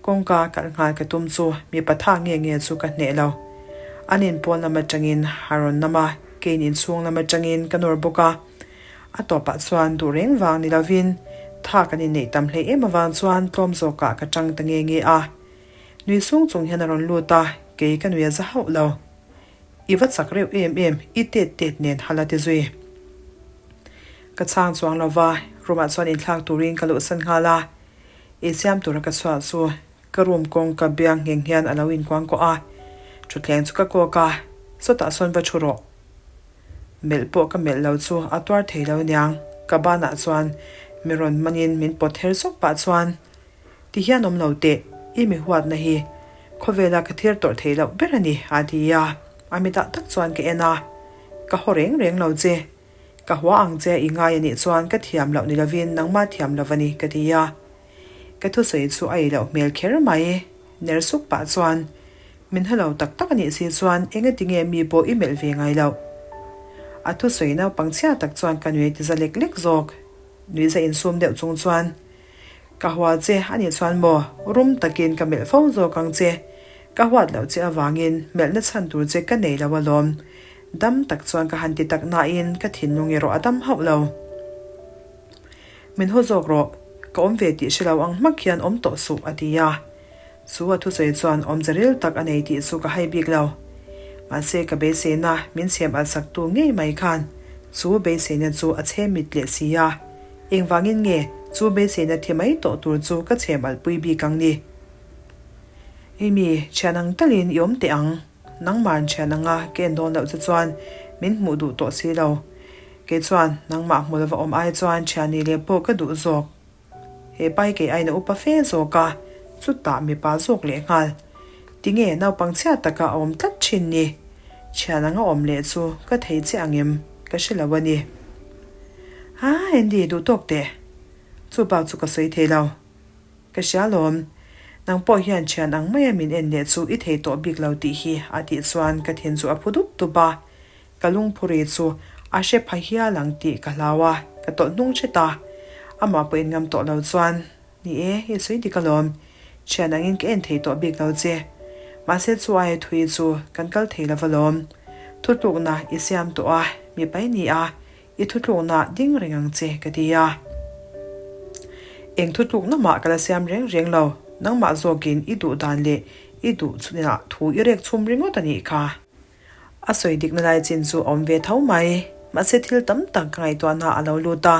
Kawngka kalh nghal ka tum chu mipa tha nge nge chu ka hneh lo. An inpawn lam atangin a rawn nam a, kein inchhung lam atangin ka nawr bawk a. A tawpah chuan duh reng vang ni lovin tha kan inneih tam hlei em avang chuan tlawm zawkah ka tang ta nge nge a. Nui sung chung hian a rawn lut a, kei ka nui a za hauh lo. I va chak reuh em em, i tet tet nen hala ti zui. Ka chhang chuang lo va, room ah chuan inthlak turin ka luhsan nghal a. Ei siam tura ka chhuah chu ka room kawngka biang ngheng hian a lo inkuang kawh a, thutthleng chu ka kawk a, sawtah sawn va thu rawh. Melh pawh ka melh lo chu a tuar thei lo niang, ka banah chuan mi rawn manin min pawt her zawk pah chuan, Ti hian awm lo teh, i mi huatna hi khawvela ka thil tawrh theih loh ber a ni, a ti a, a mitah tak chuan ka en a, Ka haw reng reng lo che. Ka hua ang che i ngai a nih chuan ka thiam loh ni lovin nangmah thiam lo a ni ka ti a. Ka thusawi chu a ei loh hmel kher mai. Ner suk pah chuan, Min halo tak tak a nih si chuan engati nge mi pawh i melh ve ngai loh? A thusawi naupang chhia tak chuan ka nui ti za lek lek zawk. Nui za insum deuh chung chuan, Ka hua che a nih chuan maw, rum takin ka melh fo zawk ang che. Ka huat loh che avangin melhna chhan tur che ka nei lo alawm. Dam tak chuan ka han ti tak nain ka thinlung erawh a dam hauh lo. Min haw zawk rawh, ka awm ve tih hre lo ang hmak hian awm tawh suh a ti a. Chu a thusawi chuan awmze ril tak a nei tih chu ka hai bik lo. Mahse ka beiseina min chhem alh sak tu ngei mai khan chu beiseina chu a chhem mit leh si a. Engvangin nge chu beiseina thi mai tawh tur chu ka chhem alh pui bik ang ni? Amy, thian ang talin i awm teh ang. Nangma'n thian anga ka en dawn loh che chuan min hmuh duh tawh si lo. Kei chuan nangmah hmu lova awm ai chuan thian nih leh pawh ka duh zawk. He pai kei aiin a upa fe zawk a, chutah mipa zawk leh nghal. Tinge naupang chhia taka a awm tlat thin ni? Thian anga awm leh chu ka thei che ang em? Ka hre lo a ni. Haa Andy duh tawk teh. Chu bak chu ka sawi thei lo. Ka hria lawm. Nang pawh hian thian ang maia min en leh chu i thei tawh bik lo tih hi a tih chuan ka thin chu a phu dup dup a. Ka lungphuri chu a hre pha hial ang tih ka hlau a, ka tawlh hnung hret a. Amah pawh in ngam tawh lo chuan, Ni e, i sawi dik alawm. Thian angin ka en thei tawh bik lo che. Mahse chu aia thui chu kan kal thei lo alawm. Thutlukna i siam tawh a, mipa i ni a, I thutlukna ding reng ang che ka ti a. Eng thutlukna mah ka la siam reng reng lo, nangmah zawkin i duh dan leh i duh chhunah thu i rek chhum ringawt a nih kha. A sawi dikna lai chin chu a awm ve tho mai, mahse thil tam tak ka ngaihtuahna a lo lut a.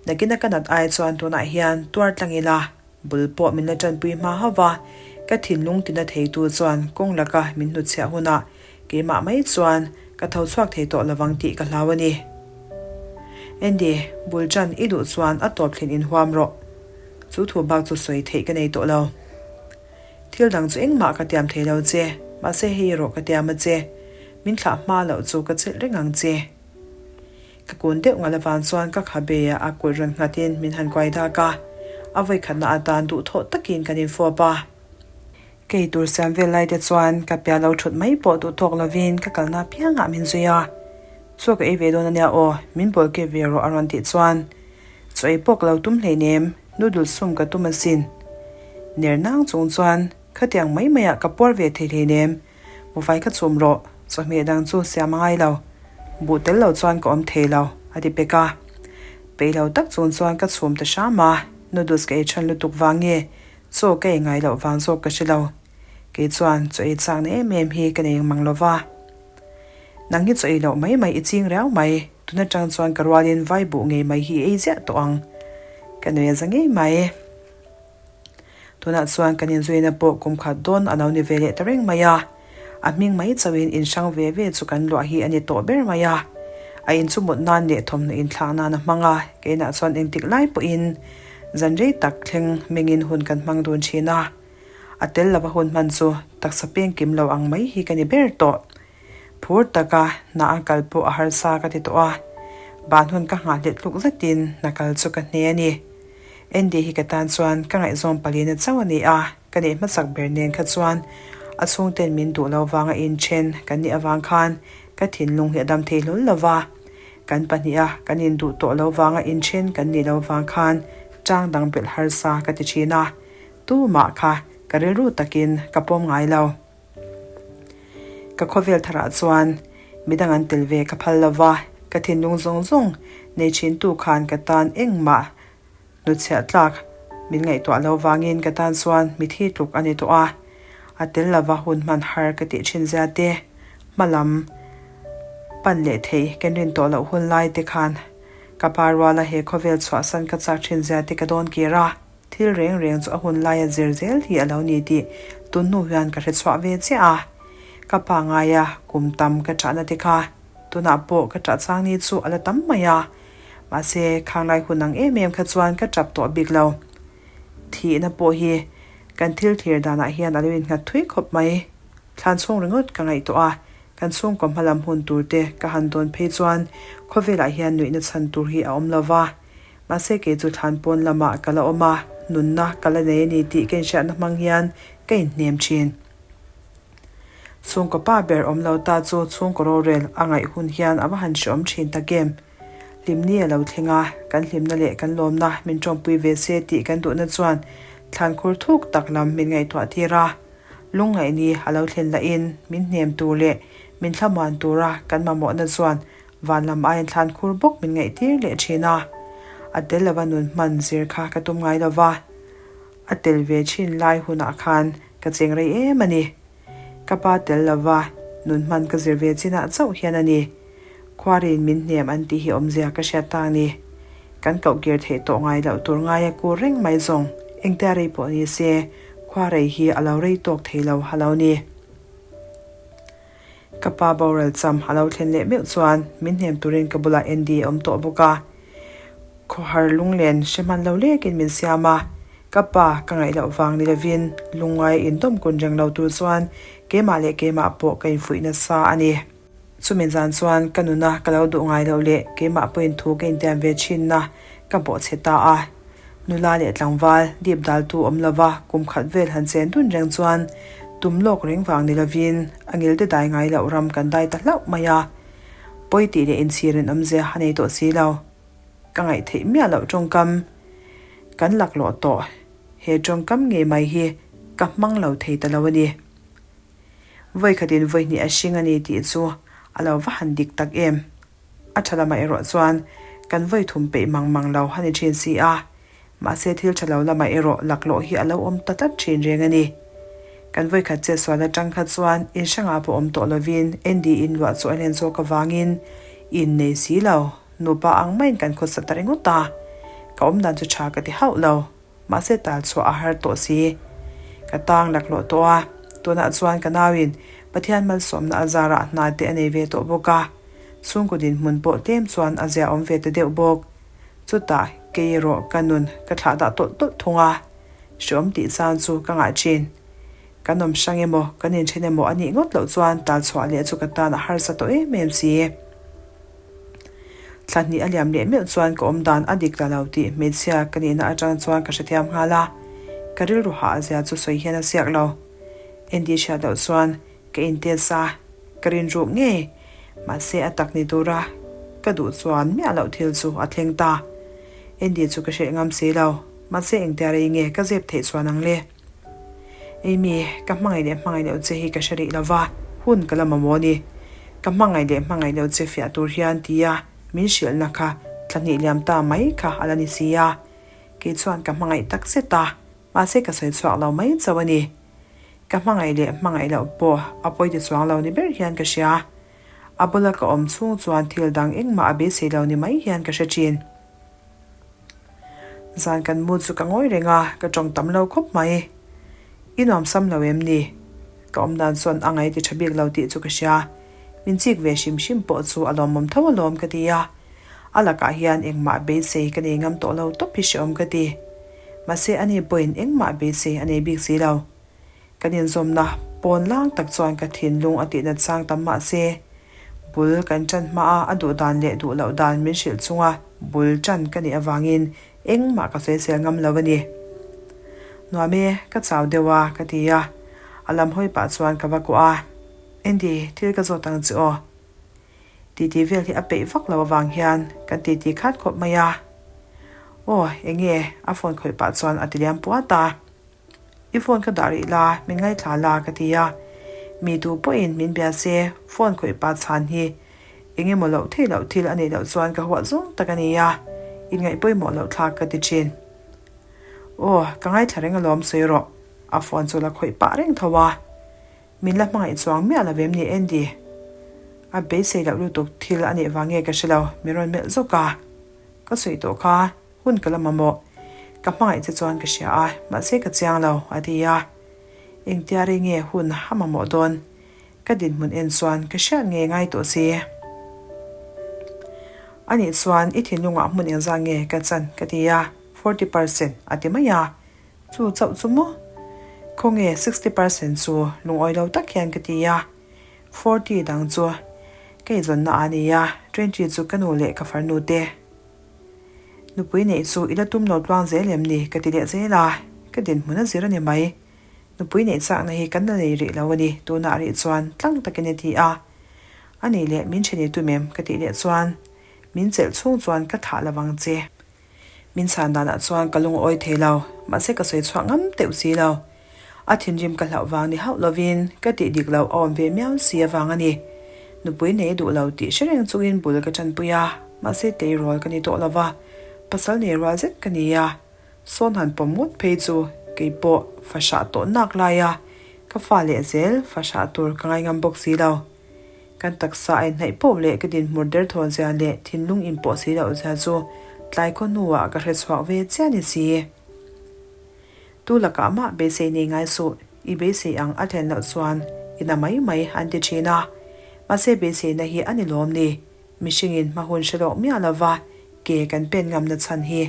Nakina ka nat ai chuan tunah hian tuar tlang ila. Bul pawh min la tanpui hma hauh va, ka thinlung tina theitu chuan kawng laka min hnutchhiah hunah keimah mai chuan ka tho chhuak thei tawh lovang tih ka hlau a ni. Andy, bul tan i duh chuan a tawp thlin inhuam rawh. Chu thu bak chu sawi theih ka nei tawh lo. Thil dang chu engmah ka tiam thei lo che, mahse hei erawh ka tiam a che. Min thlah hma loh chu ka chelh reng ang che. Ka kun deuh ngal avang chuan ka khabe ah a kut rawn nghat in min han kuai dak a, a vawi khatna atan duhthawh takin kan infawp a. Kei tur siam vel lai te chuan ka pia lo thut mai pawh duhtawk lovin ka kalna apiangah min zui a. Chaw ka ei ve dawn ania aw, min bawl kep ve rawh a rawn tih chuan chaw ei pawh ka lo tum hleinem, noodle sum ka tum asin. Ner nang chung chuan khatiang mai maiah ka puar ve thei hleinem, Mufai kha chhum rawh, chawhmeh dang chu siam a ngai lo. Buh tel lo chuan ka awm thei lo, a ti pek a. Peih lo tak chung chuan ka chhum ta hram a, noodles ka ei than lutuk vang nge chaw ka ei ngai loh vang zawk ka hre lo. Kei chuan chaw ei chakna em em hi ka nei mang lo va. Nang hi chaw ei loh mai mai i ching riau mai. Tun atang chuan ka rualin vai buh ngei mai hi ei ziah tawh ang. Ka nuih a za ngei mai. Tunah chuan kan inzuina pawh kum khat dawn a lo ni ve leh ta reng mai a. A hming mai chauhin in hrang ve ve chu kan luah hi a ni tawh ber mai a. A in chu mut nan leh thawmhnaw inthlak nan a hmang a, keinah chuan engtik lai pawhin zan rei tak thleng mengin hun kan hmang dun thin a. A tel lova hun hman chu taksa peng kim lo ang mai hi ka ni ber tawh. Phur taka hna a kal pawh a harsa ka ti tawh a, ban hun ka nghahhlelh tluk zetin hna kal chu ka hne a ni. Andy hi ka tan chuan ka ngaihzawm palina chauh a ni a, ka neih hmasak ber nen kha chuan a chhungten min duh lo vanga inthen kan nih avang khan ka thinlung hi a dam thei hlawl lo va, kan pahniha kan induh tawh lo vanga inthen kan nih lo vang khan tang dang belh harsa ka ti thin a, tumah kha ka rilru takin ka pawm ngai lo. Ka khawvel tharah chuan midang an tel ve ka phal lo va, ka thinlung zawng zawng nei thintu khan ka tan engmah hnuchhiah tlak min ngaihtuah lo vangin ka tan chuan mithi tluk a ni tawh a. A tel lova hun hman har ka tih thin zia te, hma lam pan leh thei kan rin tawh loh hun lai te khan ka pa ruala he khawvel chhuahsan ka chak thin zia te ka dawn kir a. Thil reng reng chu a hun laia zir zel hi a lo ni tih tun hnu hian ka hre chhuah ve chiah a. Ka pa ngaia kum tam ka ṭahna te kha tunah pawh ka ṭah chang ni chu a la tam mai a. Mahse, khanglai hun ang em em kha chuan ka ṭap tawh bik lo. Thihna pawh hi kan thil thlir danah hian a lo innghat thui khawp mai. Thlan chhung ringawt ka ngaihtuah a, kan chhungkaw hmalam hun tur te ka han dawn phei chuan khawvelah hian nuihna chhan tur hi a awm lo va. Mahse kei chu thlan pawn lamah ka la awm a, nunna ka la nei a ni tih ka inhriatna hmang hian ka inhnem thin. Chhungkaw pa ber awm lo ta chu chhungkaw rorel a ngaih hun hian a va han hreawm thin tak em. Hlimni a lo thleng a, kan hlimna leh kan lawmna min tawmpui ve se tih kan duhna chuan thlan khur thuk tak lam min ngaihtuah tir a. Lungngaihni a lo thlen lahin min hnem tur leh min thlamuan tura kan mamawhna chuan Van lam aiin thlan khur bawk min ngaihtir leh thin a, a tel lova nun hman zir kha ka tum ngai lova, a tel ve thin lai hunah khan ka cheng rei em a ni. Ka pa tel lova nun hman ka zir ve chinah chauh hian a ni. Khuarin min hnem an tih hi awmzia ka hriat ta a ni. Kan koh kir theih tawh ngai loh tur ngaia kur reng mai zawng engtia rei pawh ni se, khua rei hi a lo rei tawk thei lo a lo ni. Ka pa boral cham a lo thlen leh meuh chuan min hnem turin ka bulah Andy a awm tawh bawk a. Khawhar lunglen hre hman lo lekin min siam a, ka pa ka ngaih loh vang ni lovin lungngai indawm kun reng lo tur chuan keimah leh keimah pawh ka infuih nasa a ni. Chumi zan chuan ka nuna ka lo duh ngai loh leh keimah pawhin thu ka intiam ve thinna ka bawhchhe ta a. Nula leh tlangval dip daltu awm lova kum khat vel han chen dun reng chuan tum lawk reng vang ni lovin a ngil te dai ngai loh ram kan dai ta hlauh mai a. Pawi tih leh inchhir in awmzia a nei tawh si lo. Ka ngaih theih miah loh tawngkam kan laklawh tawh. He tawngkam ngei mai hi ka hmang lo thei ta lo a ni. Vawi khatin vawi hnih a hring a ni tih chu a lo va han dik tak em. A tha lamah erawh chuan kan vawi thum peih mang mang lo a ni thin si a, mahse thil tha lo lamah erawh laklawh hi a lo awm ta tlat thin reng a ni. Kan vawi khat chetsual atang kha chuan in hrangah pawh awm tawh lovin Andy in luah chu a len zawk avangin in nei si lo, nupa ang maiin kan khawsa ta ringawt a, ka awmdan chu tha ka ti hauh lo. Mahse tal chhuah a har tawh si. Ka tang laklawh tawh a, tunah chuan ka nauin Pathian malsawmna a zarah hna te a nei ve tawh bawk a, chhungkaw dinhmun pawh tlem chuan a ziaawm ve ta deuh bawk. Chutah kei erawh ka nun ka thlah dah tawlh tawlh thung a, hreawm tih chan chu ka ngah thin. Kan awm hrang emaw, kan inthen emaw a nih ngawt loh chuan tal chhuah leh chu ka tan a harsa tawh em em si. Thla hnih a liam leh meuh chuan ka awm dan a dik ta lo tih hmeichhia ka nihna atang chuan ka hrethiam nghal a, ka rilru hah zia chu sawi hian a siak lo. Andy hriat loh chuan ka intest a, ka rinruk ngei. Mahse a tak ni tura ka duh chuan miah loh thil chu a thleng ta. Andy chu ka hrilh ngam si lo, mahse engtia rei nge ka zep theih chuan ang le. Amy, ka hmangaih leh hmangaih loh che hi ka hre rih lo va, hun ka la mamawh a ni. Ka hmangaih leh hmangaih loh che fiah tur hian tia min hrilhna kha thla hnih liam ta mai kha a la ni si a. Kei chuan ka hmangaih tak zet a, mahse ka sawi chhuak lo mai chauh a ni. Ka hmangaih leh hmangaih loh pawh a pawi ti chuang lo ni ber hian ka hria. A bula ka awm chhung chuan thil dang engmah a beisei lo ni mai hian ka hre thin. Zan kan mu chu ka ngawi reng a, ka tawng tam lo khawp mai. I nuam sam lo em ni? Ka awm dan chuan a ngaih ti tha bik lo tih chu ka hria. Min chik ve hrim hrim pawh chu a lawmawm tho alawm ka ti a. A lakah hian engmah beisei ka nei ngam tawh lo tawp hi hreawm ka ti. Mahse ani pawhin engmah beisei a nei bik si lo. Kan inzawmna pawn lang tak chuan ka thinlung a tihnat sang tam mah se, bul kan ṭan hma a a duh dan leh duh loh dan min hrilh chunga bul ṭan ka nih avangin engmah ka sawisel ngam lo a ni. Nuam e, ka chau deuh a, ka ti a. A lam hawi pah chuan ka va kuah a. Andy, thil ka zawt ang che aw. Titi vel hi a peih vak lo avang hian kan titi khat khawp mai a. Aw, eng nge? A phone khawih pah chuan a ti liam puat a. I phone ka dah rih la, min ngaithla la ka ti a. Mi tu pawhin min bia se, phone khawih pah chhan hi eng emaw loh theih loh thil a neih loh chuan ka huat zawng tak a ni a, inngaih pawimawh loh thlak ka ti thin. Aw, ka ngaithla reng alawm sawi rawh, a phone chu la khawih pah reng tho a. Min la hmangaih chuang miah lo em ni Andy? A beisei loh lutuk thil a nih vang nge ka hre lo, min rawn melh zawk a. Ka sawi tawh kha, hun ka la mamawh. Ka hmangaih che chuan ka hria a, mahse ka chiang lo, a ti a. Engtia rei nge hun a mamawh dawn? Ka dinhmun en chuan ka hriat ngei ngai tawh si. Anih chuan i thinlungah hmun engzah nge ka chan ka ti a, 40% a ti mai a. Chu chauh chu maw? Khawnge 60% chu lungawi lo tak hian ka ti a, 40 dang chu ka inzawnna a ni a, 20 chu ka nu leh ka farnu te. Nupui neih chu i la tum lo tluang zel em ni? ka ti leh zel a, ka dinhmun a zir a ni mai. Nupui neih chakna hi kan la nei rih lo a ni, tunah rih chuan tlang takin a ti a. A nih leh min ṭhen i tum em? ka tih leh chuan min chelh chhung chuan ka thah lo vang che. Min chhan danah chuan ka lungawi thei lo, mahse ka sawi chhuak ngam teuh si lo. A thinrim ka hlauh vang ni hauh lovin ka tih dik loh a awm ve miau si avang a ni. Nupui nei duh lo tih hre reng chungin bul ka tanpui a, mahse tleirawl ka ni tawh lo va, pasal nei rual zet ka ni a. Sawn han pawm ngawt phei chu kei pawh fahrah tawh nak lai a, ka fa leh zel fahrah tur ka ngai ngam bawk si lo. Kan taksa a inhnaih poh leh ka dinhmur derthawn zia leh thinlung inpawh si loh zia chu tlai khaw hnuah ka hre chhuak ve chiah ni si. Tu lakah mah beisei nei ngai suh, i beisei ang a thlen loh chuan i na mai mai an ti thin a. Mahse beiseina hi a ni lawm ni, mihringin hma hun hre lawk miah lova ke kan pen ngamna chhan hi.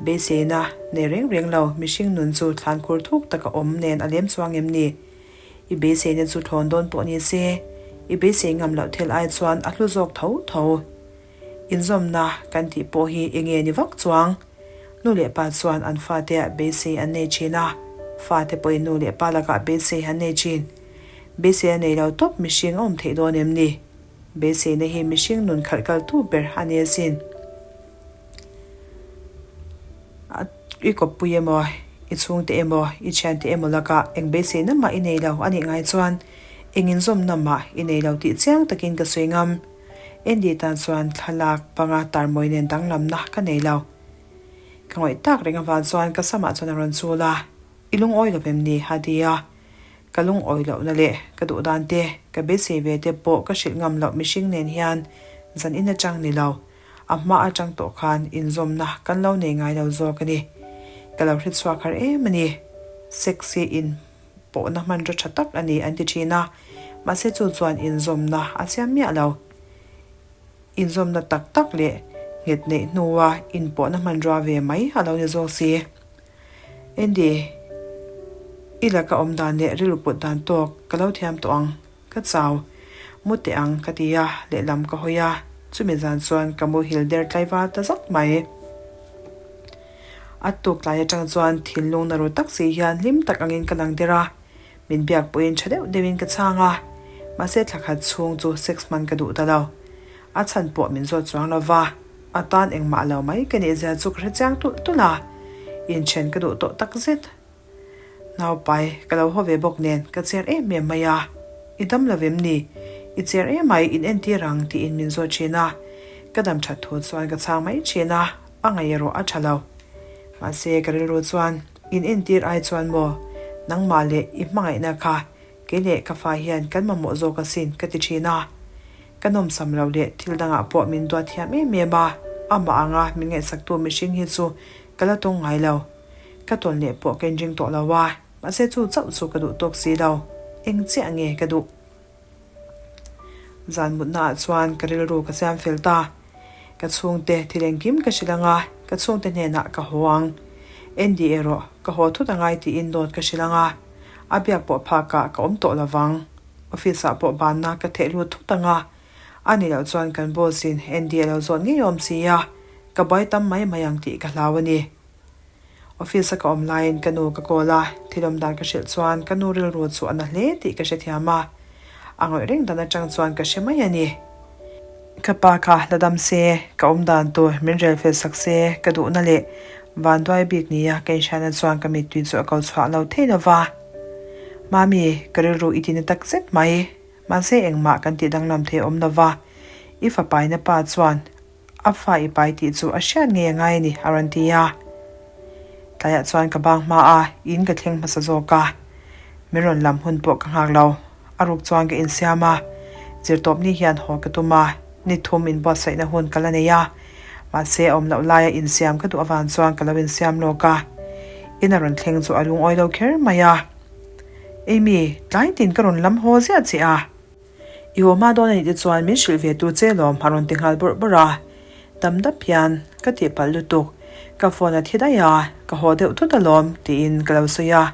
Beiseina nei reng reng lo mihring nun chu thlankhur thuk taka awm nen a lem chuang em ni? I beiseina chu thlawn dawn pawh ni se, i beisei ngam loh thil ai chuan a hlu zawk tho tho. Inzawmna kan tih pawh hi eng nge ni vak chuang? Nu leh pa chuan an fate beisei an nei thin a, fate pawhin nu leh pa lakah beisei an nei thin. Beisei a nei lo tawp mihring a awm theih dawn em ni? Beiseina hi mihring nun khalh kaltu ber a ni asin. I kawppui emaw, i chhungte emaw, i thiante emaw lakah eng beiseina mah i nei lo a nih ngai chuan eng inzawmna mah i nei lo tih chiang takin ka sawi ngam. Andy tan chuan thlalak panga tarmawi nen danglamna ka nei lo. Ka ngawih tak reng avang chuan ka samah chuan a rawn chul a, I lungawi lo vem ni? a ti a. Ka lungawi lohna leh ka duh dan te, ka beisei ve te pawh ka hrilh ngam loh mihring nen hian zan in atang ni lo. A hma atang tawh khan inzawmna kan lo nei ngai lo zawk a ni. Ka lo hre chhuak har em a ni. Sex hi in pawhna hmanraw tha tak a ni an ti thin a, mahse chu chuan inzawmna a siam miah lo. Inzawmna tak tak leh nghet neih hnua inpawhna hmanrua ve mai a lo ni zawk si. Andy, i laka awm dan leh rilru put dan tawk ka lo thiam tawh ang. Ka chau. Mu teh ang ka ti a, lehlam ka hawi a, chumi zan chuan ka muhil der tlaival ta zak mai. A tuk tlai atang chuan thinlung na ru tak si hian hlim tak angin ka lang der a, min biak pawhin tha deuh deuhin ka chhang a, mahse thla khat chhung chu sex hman ka duh ta lo. A chhan pawh min zawt chuang lo va, a tan engmah lo mai ka nih zia chu ka hre chiang tulh tulh a, inthen ka duh tawh takzet. Naupai, ka lo haw ve bawk nen ka cher em em mai a, I dam lo em ni? I cher em mai, in entir ang tiin min zawt thin a, ka dam that thu chuan ka chhang mai thin a, a ngaih erawh a tha lo. Mahse ka rilru chuan, In entir ai chuan maw, nangmah leh i hmangaihna kha kei leh ka fa hian kan mamawh zawk asin ka ti thin a. Ka nawmsam loh leh thil dangah pawh min duat thiam em em a, amah anga min ngaihsaktu mihring hi chu ka la tawng ngai lo. Ka tawn leh pawh ka inring tawh lo a, mahse chu chauh chu ka duh tawk si lo. Eng chiah nge ka duh? Zan mutnaah chuan ka rilru ka siam fel ta. Ka chhungte thil engkim ka hrilh ang a, ka chhungte hnenah ka haw ang. Andy erawh ka haw thut angai tiin dawt ka hrilh ang a, a biak pawh phakah ka awm tawh lovang. Office ah pawh banna ka theh lut thut ang a, a ni loh chuan kan boss in Andy a lo zawt ngei awm si a, ka buai tam mai mai ang tih ka hlau a ni. Office a ka awm laiin ka nu ka call a, thil awm dan ka hrilh chuan ka nu rilru chu a na hle tih ka hrethiam a, a ngawih reng dan atang chuan ka hre mai a ni. Ka pa kha la dam se, ka awm dan tur min rel fel sak se, ka duhna leh vanduai bik nia ka inhriatna chuan ka mittui chu a ko chhuah lo thei lo va. Mami, ka rilru i tina tak zet mai. Mahse engmah kan tih danglam thei awm lo va, i fapaina pa chuan a fa i pai tih chu a hriat ngei a ngai a ni, a rawn ti a. Tlaiah chuan ka bang hma a, in ka thleng hmasa zawk a. Min rawn lam hun pawh ka nghak lo. A ruk chuan ka insiam a, zirtawp ni hian haw ka tum a, ni thum inbuatsaihna hun ka la nei a. Mahse a awm loh laia insiam ka duh avang chuan ka lo insiam lawk a. In a rawn thleng chu a lungawi lo kher mai a. Amy, tlai tin ka rawn lam haw ziah che a. I haw hma dawn a nih te chuan min hrilh ve tur che lawm a rawn ti nghal bawrh bawrh a. Dam dap hian ka tihpalh lutuk, ka phone a thi daih a, ka haw deuh thut alawm tiin ka lo sawi a.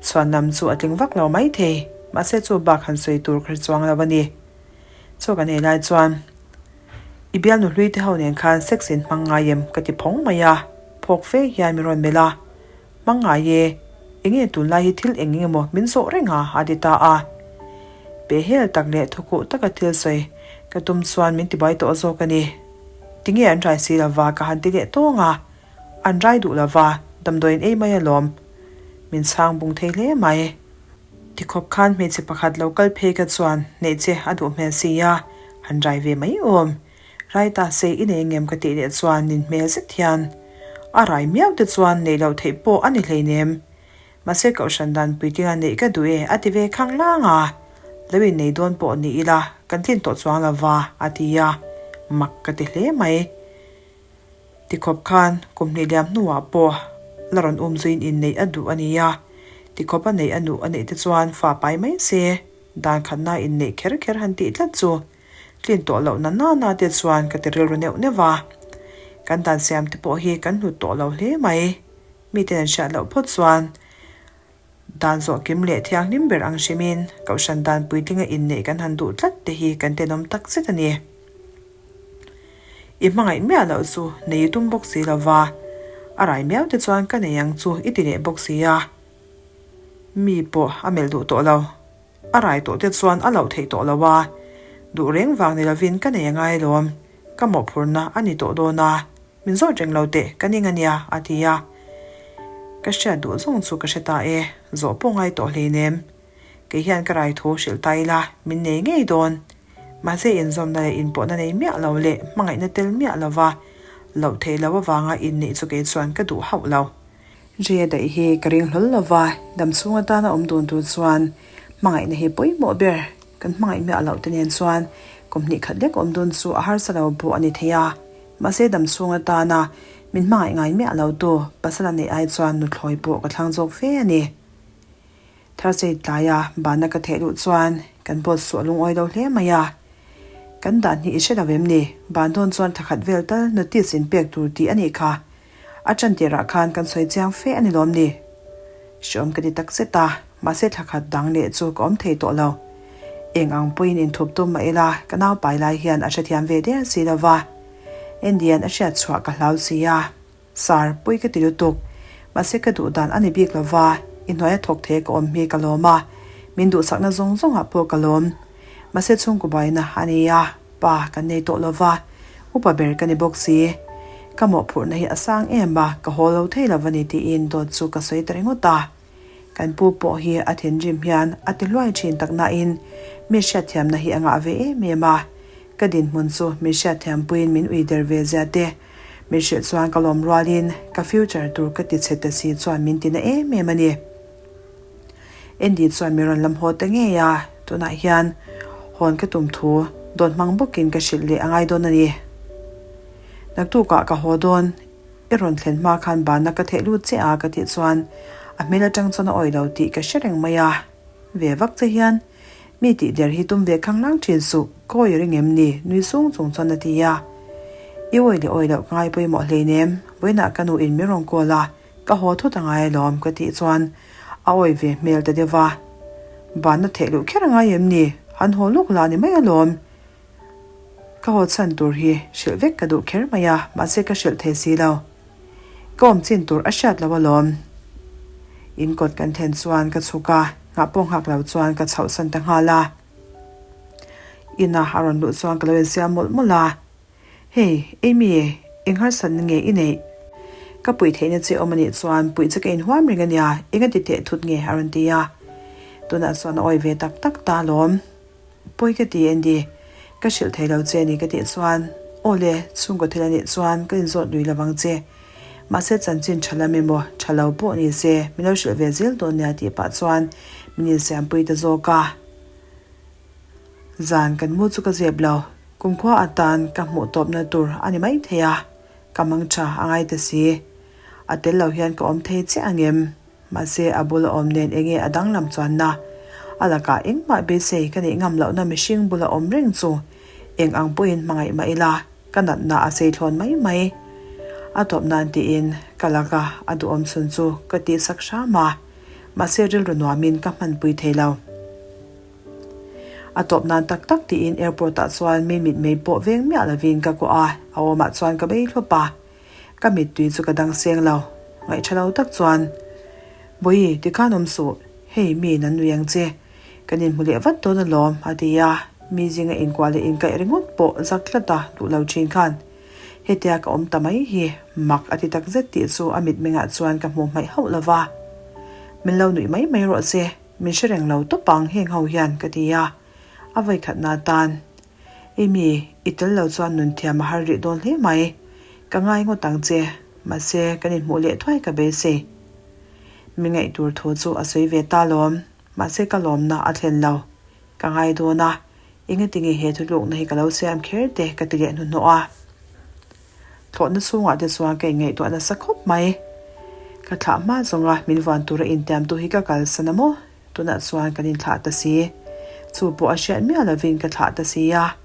Chhuan lam chu a tling vak lo maithei, mahse chu bak han sawi tur ka hre chuang lo a ni. Chaw kan ei lai chuan I bialnu hlui te ho nen khan sex in hmang ngai em? ka ti phawng mai a, phawk fe hian min rawn melh a, Hmang ngai e, enge tunlai hi thil eng eng emaw min zawh reng a? a ti ta a. Pehhel tak leh thukhuh taka thil sawi ka tum chuan min tibuai tawh zawk a ni. Tinge an rai si lova ka han ti leh tawng a, an rai duh lova damdawiin ei mai alawm. Min chhang bung thei hle mai. Tikhawp khan hmeichhe pakhat lo kal phei ka chuan neih che a duh hmel si a, han rai ve mai awm. Rai ta se i nei ngem ka tih leh chuan nin hmel zet hian a rai miau te chuan neih loh theih pawh a ni hleinem. Mahse kohhran dan puitlinga neih ka duh e a ti ve khang lang a, lo innei dawn pawh ni ila kan tlin tawh chuang lo va a ti a, mak ka ti hle mai. Tikhawp khan kum hnih liam hnuah pawh la rawn um zuiin inneih a duh a nia, tikhawp a neih a nuh a neih te chuan fa pai mai se, dan khatna inneih kher kher han tih tlat chu Tlin tawh loh na na na te chuan ka ti rilru neuh neuh va. Kan dan siam te pawh hi kan hlut tawh lo hle mai. Miten an hriat loh phawt chuan dan zawh kim leh thianghlim ber ang hrimin Kohhran dan puitlinga inneih kan han duh tlat te hi kan tenawm tak zet a ni. I hmangaih miah loh chu nei i tum bawk si lo va, a rai miau te chuan ka nei ang chu i ti leh bawk si a. Mi pawh a melh duh tawh lo. A rai tawh te chuan a loh theih tawh lo a, duh reng vang ni lovin ka nei a ngai alawm, ka mawhphurhna a ni tawh dawn a, min zawt reng lo teh ka ning a nia a ti a. Ka hriat duh zawng chu ka hre ta e, zawh pawh ngai tawh hleinem. Kei hian ka rai thu hrilh ta ila min nei ngei dawn. Mahse inzawmna leh inpawhna nei miah lo leh hmangaihna tel miah lova loh theih loh avanga inneih chu kei chuan ka duh hauh lo. Ria daih hi ka ring hlawl lo va, dam chhung atana awm dun tur chuan hmangaihna hi pawimawh ber. Kan hmangaih miah loh te nen chuan kum hnih khat lek awm dun chu a harsa lo pawh a ni thei a. Mahse dam chhung atana min hmangaih ngai miah lo tu pasal a neih ai chuan nuthlawi pawh ka thlang zawk fe a ni. Thursday tlaia bana ka theh luh chuan kan boss chu a lungawi lo hle mai a. Kan dan hi i hre lo em ni? Ban dawn chuan thla khat vel tal notice in pek tur tih a nih kha. A ṭan tirah khan kan sawi chiang fe a ni lawm ni? Hreawm ka ti tak zet a, mahse thla khat dang leh chu ka awm thei tawh lo. Eng ang pawhin inthup tum mah ila ka nau pai lai hian a hrethiam ve der si lo va. Andy-a'n a hriat chhuah ka hlau si a. Sir, pui ka ti lutuk. Mahse ka duh dan a ni bik lo va, i hnuaia thawk thei ka awm hi ka lawm a, min duhsakna zawng zawngah pawh ka lawm. Mahse chhungkaw buaina a ni a, pa kan nei tawh lo va, upa ber ka ni bawk si. Ka mawhphurhna hi a sang em a, ka haw lo thei lo va ni tiin dawt chu ka sawi ta ringawt a. Kan pu pawh hi a thinrim hian a ti hluai thin tak nain mi hriatthiamna hi a ngah ve em em a. Ka dinhmun chu mi hriatthiampuiin min ui der ve zia te, min hrilh chuan ka lawm rualin ka future tur ka ti chhe ta si chuan min ti na em em a ni. Andy chuan mi rawn lam haw ta ngei a, tunah hian hawn ka tum thu Dawt hmang bawkin ka hrilh leh a ngai dawn a ni. Naktukah ka haw dawn, i rawn thlen hma khan banna ka theh lut che a ka tih chuan a hmel atang chuan a awih lo tih ka hre reng mai a. Ve vak che hian mi tih der hi tum ve khanglang thin suh, ka awih ring em ni? nui sung chung chuan a ti a. I awih leh awih loh ka ngai pawimawh hleinem, vawiinah ka nu in min rawn call a, Ka haw thut a ngai alawm ka tih chuan a awi ve hmel ta deuh a. Banna theh luh kher a ngai em ni? Han haw lawk la ni mai alawm. Ka haw chhan tur hi hrilh vek ka duh kher mai a, mahse ka hrilh thei si lo. Ka awm chin tur a hriat lo alawm. In kawt kan thlen chuan ka chhuk a, nghah pawh nghak lo chuan ka chhohsan ta nghal a. Ina a rawn luh chuan ka lo insiam mawlh mawlh a. Hey, Amy, eng harsatna nge i neih? Ka puih theihna che awm anih chuan puih che ka inhuam reng ania, eng a ti teh thut nge? a rawn ti a. Tunah chuan a awi ve tak tak ta alawm. Pawi ka ti Andy, ka hrilh thei lo che ni ka tih chuan, Aw le, chhungkaw thil anih chuan ka inzawt lui lovang che. Mahse chanchin tha lam emaw, tha lo pawh ni se, min lo hrilh ve zel dawn nia tih pah chuan min insiampui ta zawk a. Zan kan mu chu ka zep lo. Kumkhua atan ka hmuh tawpna tur a ni mai thei a, ka mang tha a ngai ta si. A tel lo hian ka awm thei chiah ang em? Mahse a bula awm nen enge a danglam chuanna? A lakah engmah beisei ka neih ngam lohna mihring bula awm reng chu eng ang pawhin hmangaih mah ila ka natna a sei thlawn mai mai. A tawp nan tiin ka laka a duhawm chhun chu ka tihsak hram a, mahse rilru nuamin ka hmanpui thei lo. A tawp nan tak tak tiin airport ah chuan mi mitmei pawh veng miah lovin ka kuah a, a awmah chuan ka bei hlawp a. Ka mittui chu ka dang seng lo. Ngaihṭha lo tak chuan, Bawihi, tikhan awm suh, hei mi in an nui ang che. Kan inhmu leh vat dawn alawm, a ti a. Mi zinga inkuah leh inkaih ringawt pawh zak tlat a duh lo ṭhin khan. Hetia ka awm ta mai hi mak a ti takzet tih chu a mitmengah chuan ka hmuh hmaih hauh lo va. Min lo nuih mai mai rawh se. Min hre reng lo tawp ang heng ho hian ka ti a, a vawikhatna atan Amy, i tel lo chuan nun thiam a har rih dawn hle mai, ka ngai ngawt ang che, mahse kan inhmuh leh thuai ka beisei. Mi ngaih tur thu chu a sawi ve ta lawm, mahse ka lawmna a thlen lo, ka ngai dawn a, engatinge he thutlukna hi ka lo siam kher te ka ti leh hnuhnawh a. Thlawhna chhungah te chuan ka inngaihtuah nasa khawp mai. Ka thlah hma zawnga min vuan tura intiamtu hi ka kalsan a maw? Tunah chuan kan inthlah ta si. Chu pawh a hriat miah lovin ka thlah ta si a.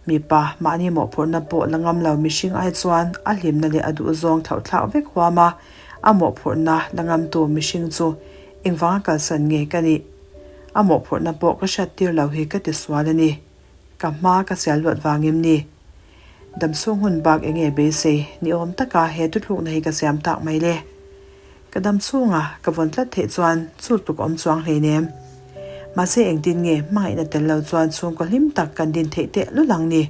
Mipa, mahni mawhphurhna pawh la ngam lo mihring ai chuan a hlimna leh a duhzawng thlauhthlak vek huam a, a mawhphurhna la ngamtu mihring chu engvanga kalsan nge ka nih? A mawhphurhna pawh ka hriattir lo hi ka tisual a ni. Ka hma ka sial luat vang em ni? Damchhung hun bak enge beisei ni awm taka he tuthlukna hi ka siam tak mai le? Ka damchhunga ka vawn tlat theih chuan chu tluk awm chuang hleinem. Mahse engtin nge hmangaihna tel lo chuan chhungkaw hlim tak kan din theih teh lul ang ni?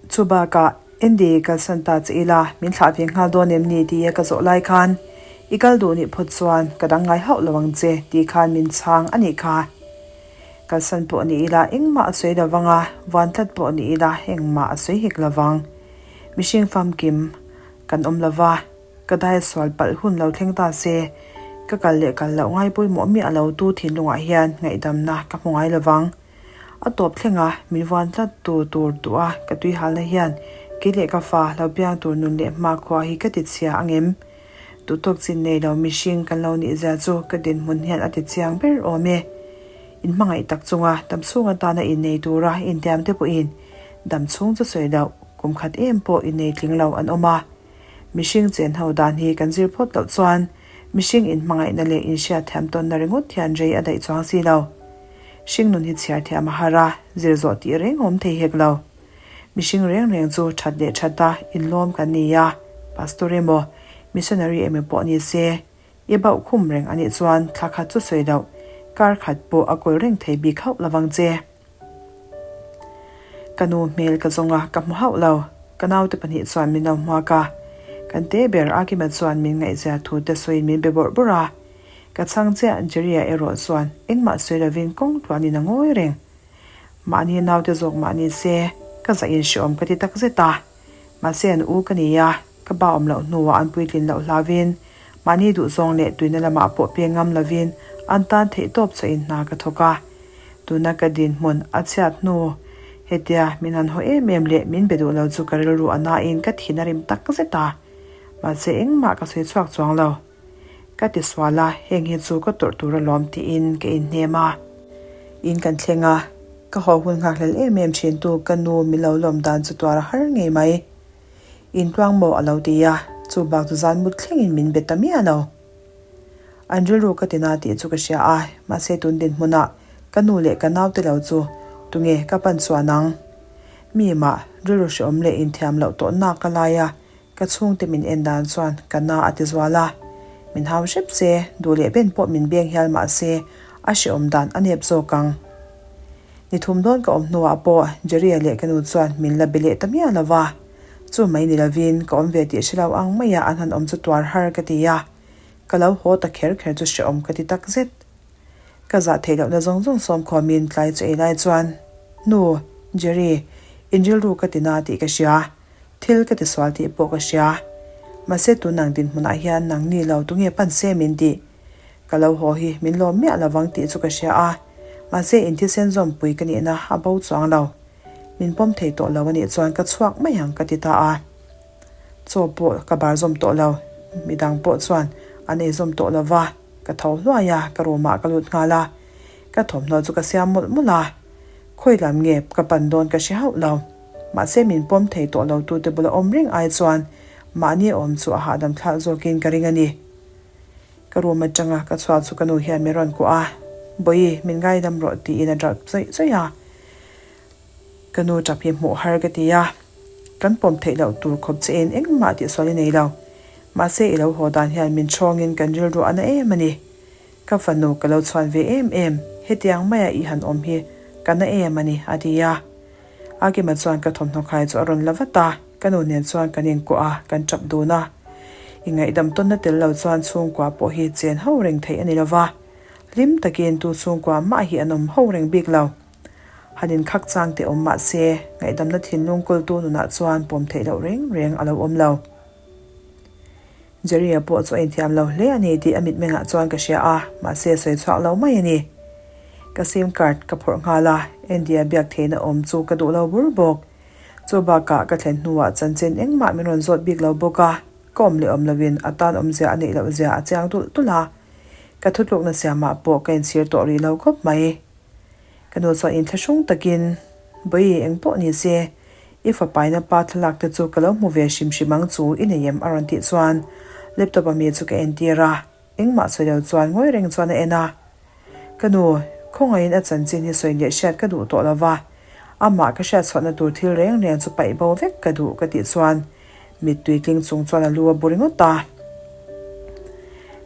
Chu bakah Andy kalsan ta che ila min thlah ve nghal dawn em ni tia ka zawh lai khan i kal duh nih phawt chuan ka dang ngai hauh lo ang che tih khan min chhang a nih kha. Kalsan pawh ni ila engmah a sawi lo vang a, vuan tlat pawh ni ila engmah a sawi hek lo vang. Mihring famkim kan awm lo va, ka dai sual palh hun lo thleng ta se, ka kal leh kal loh ngai pawimawh miah lo tu thinlungah hian ngaihdamna ka hmu ngai lo vang. A tawp thlenga min vuan tlat tu tur duh a ka tuihalna hian kei leh ka fa lo piang tur nun leh hmakhua hi ka tichhia ang em? Duhtawk chin nei lo mihring kan lo nih zia chu ka dinhmun hian a ti chiang ber awm e. In hmangaih tak chunga damchhung atana innei tura intiam te pawhin damchhung chu sawi loh kum khat em pawh innei tling lo an awm a. Mihring chen ho dan hi kan zir phawt loh chuan mihring inhmangaihna leh inhriatthiam tawnna ringawt hian rei a daih chuang si lo. Hring nun hi chhiar thiam a har a, zir zawh tih reng awm thei hek lo. Mihring reng reng chu that leh that a inlawm kan ni a, Pastor emaw, Missionary emaw pawh ni se, i bauh khum reng anih chuan thla khat chu sawi loh, kar khat pawh a kawl reng thei bik hauh lovang che. Ka nu hmel ka zawng a, ka hmu hauh lo. Ka naute pahnih chuan min lo hmuak a, kan te ber Akima chuan min ngaihzia thu te sawiin min be bawrh bawrh a. Ka chhang chiah Jerry-a erawh chuan engmah sawi lovin kawng tluanin a ngawi reng. Mahni naute zawk mah ni se, ka zah in hreawm ka ti tak zet a. Mahse an u ka ni a, ka ba awm loh hnuah an puitlin loh hlauin, mahni duhzawng leh tuina lamah pawh peng ngam lovin an tan theihtawp chawh in hna ka thawk a. Tuna ka dinhmun a chhiat hnu, Hetia min han haw em em leh min be duh lo chu ka rilru a nain ka thin a rim tak zet a, mahse engmah ka sawi chhuak chuang lo. Ka ti sual a, heng hi chu ka tawrh tur alawm tiin ka inhnem a. In kan thleng a, ka haw hun nghakhlel em em thin tu ka nu min lo lawm dan chu tuar a har ngei mai. Intluang maw a lo ti a, chu bak chu zan mut thlengin min be ta miah lo. An rilru ka ti na tih chu ka hria a, mahse tun dinhmunah ka nu leh ka naute lo chu tunge ka pan chuan ang? Mi mah rilru hreawm leh inthiam loh tawh nak ka lai a, ka chhungte min en dan chuan ka na a ti zual a. Min hau hrep se, duh leh ben pawh min beng hial mah se a hreawm dan a nep zawk ang. Ni thum dawn ka awm hnuah pawh Jerry-a leh ka nu chuan min la be leh ta miah lo va. Chu mai ni lovin ka awm ve tih hre lo ang maia an han awm chu tuar har ka ti a, ka lo haw ta kher kher chu hrehawm ka ti tak zet. Ka zah theih lohna zawng zawng sawm khawmin tlai chu ei lai chuan, Nu, Jerry, in rilru ka ti na tih ka hria, thil ka ti sual tih pawh ka hria. Mahse tun ang dinhmunah hian nang ni lo tunge pan se min tih? Ka lo haw hi min lawm miah lovang tih chu ka hria a, mahse in thisen zawmpui ka nihna a bo chuang lo. Min pawm thei tawh lo a nih chuan ka chhuak mai ang ka ti ta a. Chaw pawh ka bar zawm tawh lo, midang pawh chuan an ei zawm tawh lo va, ka tho hluai a, ka room ah ka lut nghal a. Ka thawmhnaw chu ka siam mawlh mawlh a, khawi lam nge ka pan dawn ka hre hauh lo. Mahse min pawm thei tawh lo tute bula awm reng ai chuan mahni awm chu a hahdam thlak zawkin ka ring a ni. Ka room atanga ka chhuak chu ka nu hian min rawn kuah a, Bawihi, min ngaidam rawh tiin a drap zawih zawih a. Ka nu tap hi hmuh har ka ti a, kan pawm theih loh tur khawp che in engmah tih sual i nei lo. Mahse i lo haw dan hian min chhawngin kan rilru a na em a ni. Ka fanu ka lo chhuan ve em em, hetiang maia i han awm hi ka na em a ni, a ti a. Akima chuan ka thawmhnaw khai chu a rawn la vat a, ka nu nen chuan kan inkuah a, kan tap dun a. I ngaihdam tawnna tel lo chuan chhungkua pawh hi chen ho reng theih a ni lo va, hlim takin tu chhungkua mah hi an awm ho reng bik lo. Han inkhak chang teh awm mah se, ngaihdamna thinlung kawltu nunah chuan pawm theih loh reng reng a lo awm lo. Jerry-a pawh chu a inthiam lo hle a ni tih a mitmengah chuan ka hria a, mahse a sawi chhuak lo mai a ni. Ka sim card ka phawrh nghal a, Andy-a biak theihna awm chu ka duh lo bur bawk. Chu bakah ka thlen hnuah chanchin engmah min rawn zawt bik lo bawk a, ka awm leh awm loin a tan awmzia a neih loh zia a chiang tulh tulh a. Ka thutlukna siamah pawh ka inchhir tawh rih lo khawp mai. Ka nu chuan inthlahrung takin, Bawi, eng pawh ni se, i fapaina pa thlalak te chu ka lo hmu ve hrim hrim ang chu i nei em? a rawn tih chuan laptop a mi chu ka entir a, engmah sawi lo chuan ngawi reng chuan a en a. Ka nu, khawngaihin a chanchin hi sawi leh hriat ka duh tawh lo va, amah ka hriat chhuahna tur thil reng reng chu paih bo vek ka duh ka tih chuan Mittui tling chung chuan a lu a bu ringawt a.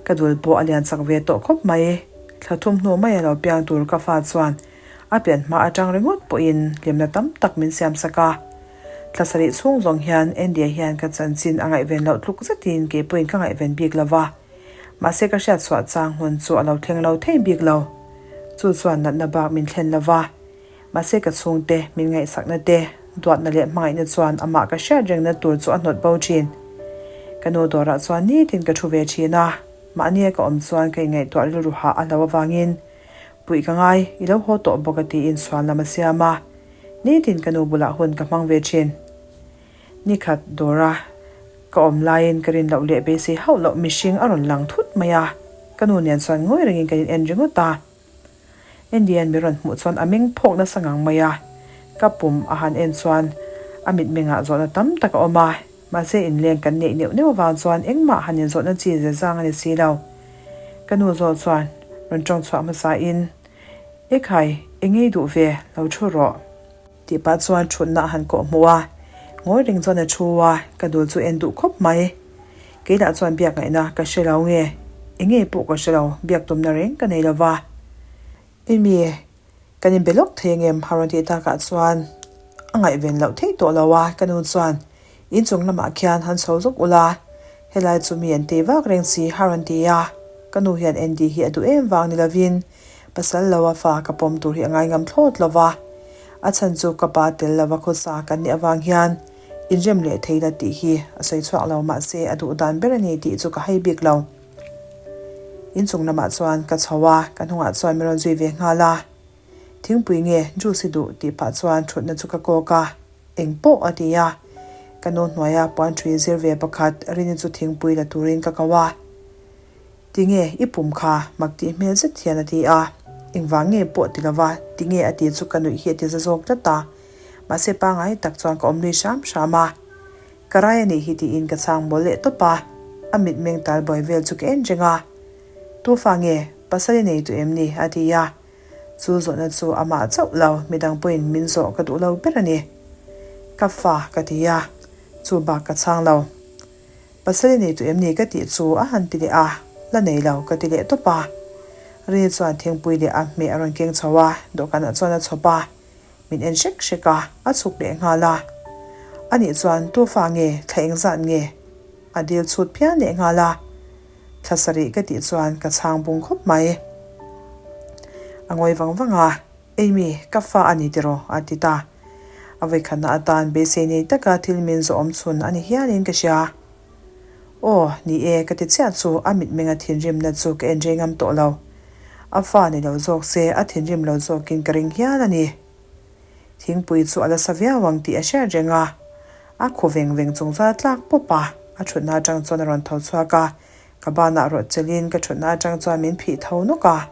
Ka dul pawh a lian chak ve tawh khawp mai. Thla thum hnu mai a lo piang tur ka fa chuan a pian hma atang ringawt pawhin hlimna tam tak min siam sak a. Thla sarih chhung zawng hian Andy-a hian ka chanchin a ngaihven loh tluk zetin kei pawhin ka ngaihven bik lo va. Mahse ka hriat chhuah chang hun chu a lo thleng lo thei bik lo. Chu chuan natna bak min thlen lo va. Mahse ka chhungte min ngaihsakna te, duatna leh hmangaihna chuan amah ka hriat rengna tur chu a hnawt bo thin. Ka nu dawrah chuan nitin ka thu ve thin a, mahnia ka awm chuan ka inngaihtuah rilru hah a hlo avangin puih ka ngai, i lo haw tawh bawk a tiin chhuan lam a siam a, nitin ka nu bulah hun ka hmang ve thin. Nikhat dawra ka awm laiin ka rin loh leh beisei hauh loh mihring a rawn lang thut mai a, ka nu nen chuan ngawi rengin kan in en ringawt a. Indian mi rawn hmuh chuan a meng phawk nasa ngang mai a, ka pum a han en chuan a mitmengah zawhna tam tak a awm a, mahse inleng kan neih neuh neuh avang chuan engmah han inzawhna chi ze zang a ni si lo. Ka nu zawh chuan rawn tawng chhuah hmasa in, Ekhai, eng ngei duh ve, lo thu rawh. Tih pah chuan thutna a han kawh hmuh a, ngawi reng chuan a thu a, ka dul chu en duh khawp mai. Keilah chuan biak ngaihna ka hre lo nge, eng nge pawh ka hre lo, biak tumna reng ka nei lo va. Amy, kan inbe lawk thei angem? a rawn tih takah chuan a ngaihven loh theih tawh lo a, ka nu chuan Inchung lamah khian han chho zuk ula, helai chu mi an tei vak reng si a rawn ti a, ka nu hian Andy hi a duh em vang ni lovin pasal lo a fa ka pawm tur hi a ngai ngam thlawt lo va, a chhan chu ka pa tel lova khawsa kan nih avang hian inrem leh thei la tih hi a sawi chhuak lo mahse a duh dan ber a ni tih chu ka hai bik lo. Inchung lamah chuan ka chho a, ka hnungah chuan min rawn zui ve nghal a. Thingpui nge juice i duh tih pah chuan thutna chu ka kawk a, eng pawh a ti a. Ka nu hnuaia puan ṭhui zir ve pakhat Rini chu thingpui la turin ka ko a. Tinge i pum kha mak tih hmel zet hian a ti a. Engvang nge pawh ti lova tinge a ti chu ka nuih hi a ti za zawk tlat a. Mahse pangai tak chuan ka awm lui hram hram a. Ka rai a nih hi tiin ka chhang mawl leh tawp a. A mitmeng tal buai vel chu ka en reng a. Tufa nge pasal i nei duh em ni? a ti a. Chu zawhna chu amah chauh lo, midang pawhin min zawh ka duh lo ber a ni. Ka fa ka ti a, chu bak ka chhang lo. Pasal i nei duh em ni ka tih chu a han ti leh a, la nei lo ka ti leh tawp a. Rini chuan thingpui leh a hmeh a rawn keng chho a, dawhkanah chuan a chhawp a, min en hrek hrek a, a chhuk leh nghal a. Anih chuan tu fa nge, thla engzat nge? A dil chhut phian leh nghal a. Thla sarih ka tih chuan ka chhang bung khawp mai. A ngawi vang vang a, Amy, ka fa a ni tiraw? a ti ta. A vawikhatna atan beisei nei taka thil min zawh awm chhun a ni hialin ka hria. Aw, ni e, ka ti chiah chu a mitmenga thinrimna chu ka en rei ngam tawh lo. A fa ni lo zawk se a thinrim lo zawkin ka ring hial a ni. Thingpui chu a la sa viau ang tih a hriat reng a. A khu veng veng chung chuan a tlak pawp a, a thutna atang chuan a rawn tho chhuak a, ka banah rawh chelin ka thutna atang chuan min phih tho nawk a.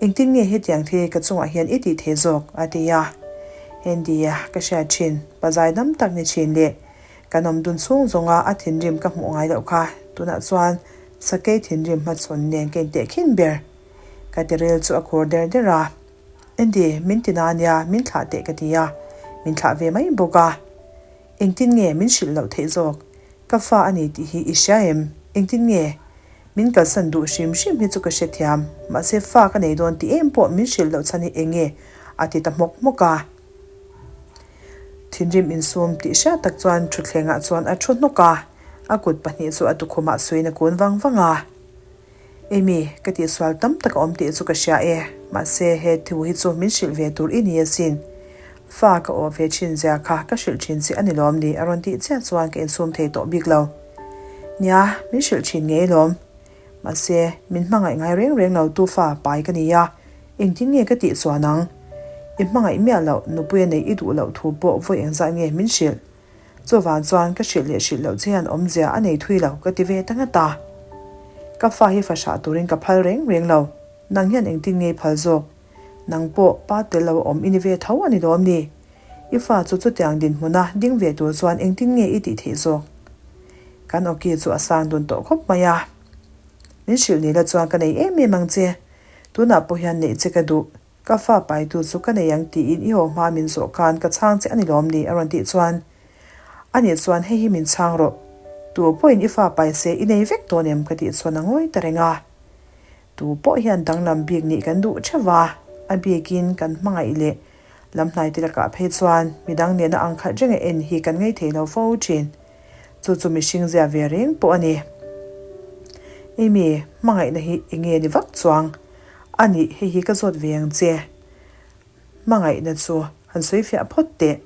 Engtin nge hetiang thil ka chungah hian i tih thei zawk? a ti a. Andy-a ka hriat thin, pa zaidam tak ni thin leh kan awm dun chhung zawnga a thinrim ka hmuh ngai loh kha, tunah chuan sakei thinrim hmachhawn nen ka intehkhin ber. Ka tiril chu a khur der der a. Andy, min ti na ania, min thlah teh ka ti a, min thlah ve mai bawk a. Engtin nge min hrilh loh theih zawk? Ka fa a ni tih hi i hria em? Engtin nge? Min kalsan duh hrim hrim hi chu ka hrethiam, mahse fa ka nei dawn tih em pawh min hrilh loh chhan hi eng nge? a ti ta hmawk hmawk a. Thinrim insum tih hriat tak chuan thutthlengah chuan a thu hnawk a, a kut pahnih chu a tukhumah suiin a kun vang vang a. Amy, ka tihsual tam tak a awm tih chu ka hria e, mahse he thu hi chu min hrilh ve tur i ni asin. Fa ka awh ve thin zia kha ka hrilh thin che a ni lawm ni a rawn tih chiah chuan ka insum thei tawh bik lo. Nia, min hrilh thin ngei lawm. Mahse, min hmangaih ngai reng reng lo tu fa pai ka ni a, engtin nge ka tih chuan ang? I hmangaih miah loh, nupuia neih i duh loh thu pawh vawi engzah nge min hrilh? Chuvang chuan ka hrilh leh hrilh loh che hian awmzia a nei thui lo ka ti ve ta ngat a. Ka fa hi fahrah turin ka phal reng reng lo. Nang hian engtin ngei phal zawk? Nang pawh pa tel lo a awm i ni ve tho a ni lawm ni? I fa chu chutiang dinhmuna ding ve tur chuan engtin nge i tih theih zawk? Kan awki chu a sang dun tawh khawp mai a. Min hrilh ni la chuan ka nei em em ang che. Tunah pawh hian neih che ka duh. Ka fa paitu chu ka nei ang tiin i haw hma min zawh khan ka chhang che a ni lawm ni a rawn tih chuan a nih chuan hei hi min chhang rawh. Tu pawhin i fa pai se i nei vek dawn em ka tih chuan a ngawi ta reng a. Tu pawh hian danglam bik nih kan duh theuh a, a bikin kan hmangaih leh lam hnai te lakah phei chuan midang nena ang khat reng a en hi kan ngei thei lo fo thin. Chu chu mihring zia ve reng pawh a ni. Amy, hmangaihna hi enge ni vak chuang? A nih, hei hi ka zawt ve ang che. Hmangaihna chu han sawi fiah phawt teh.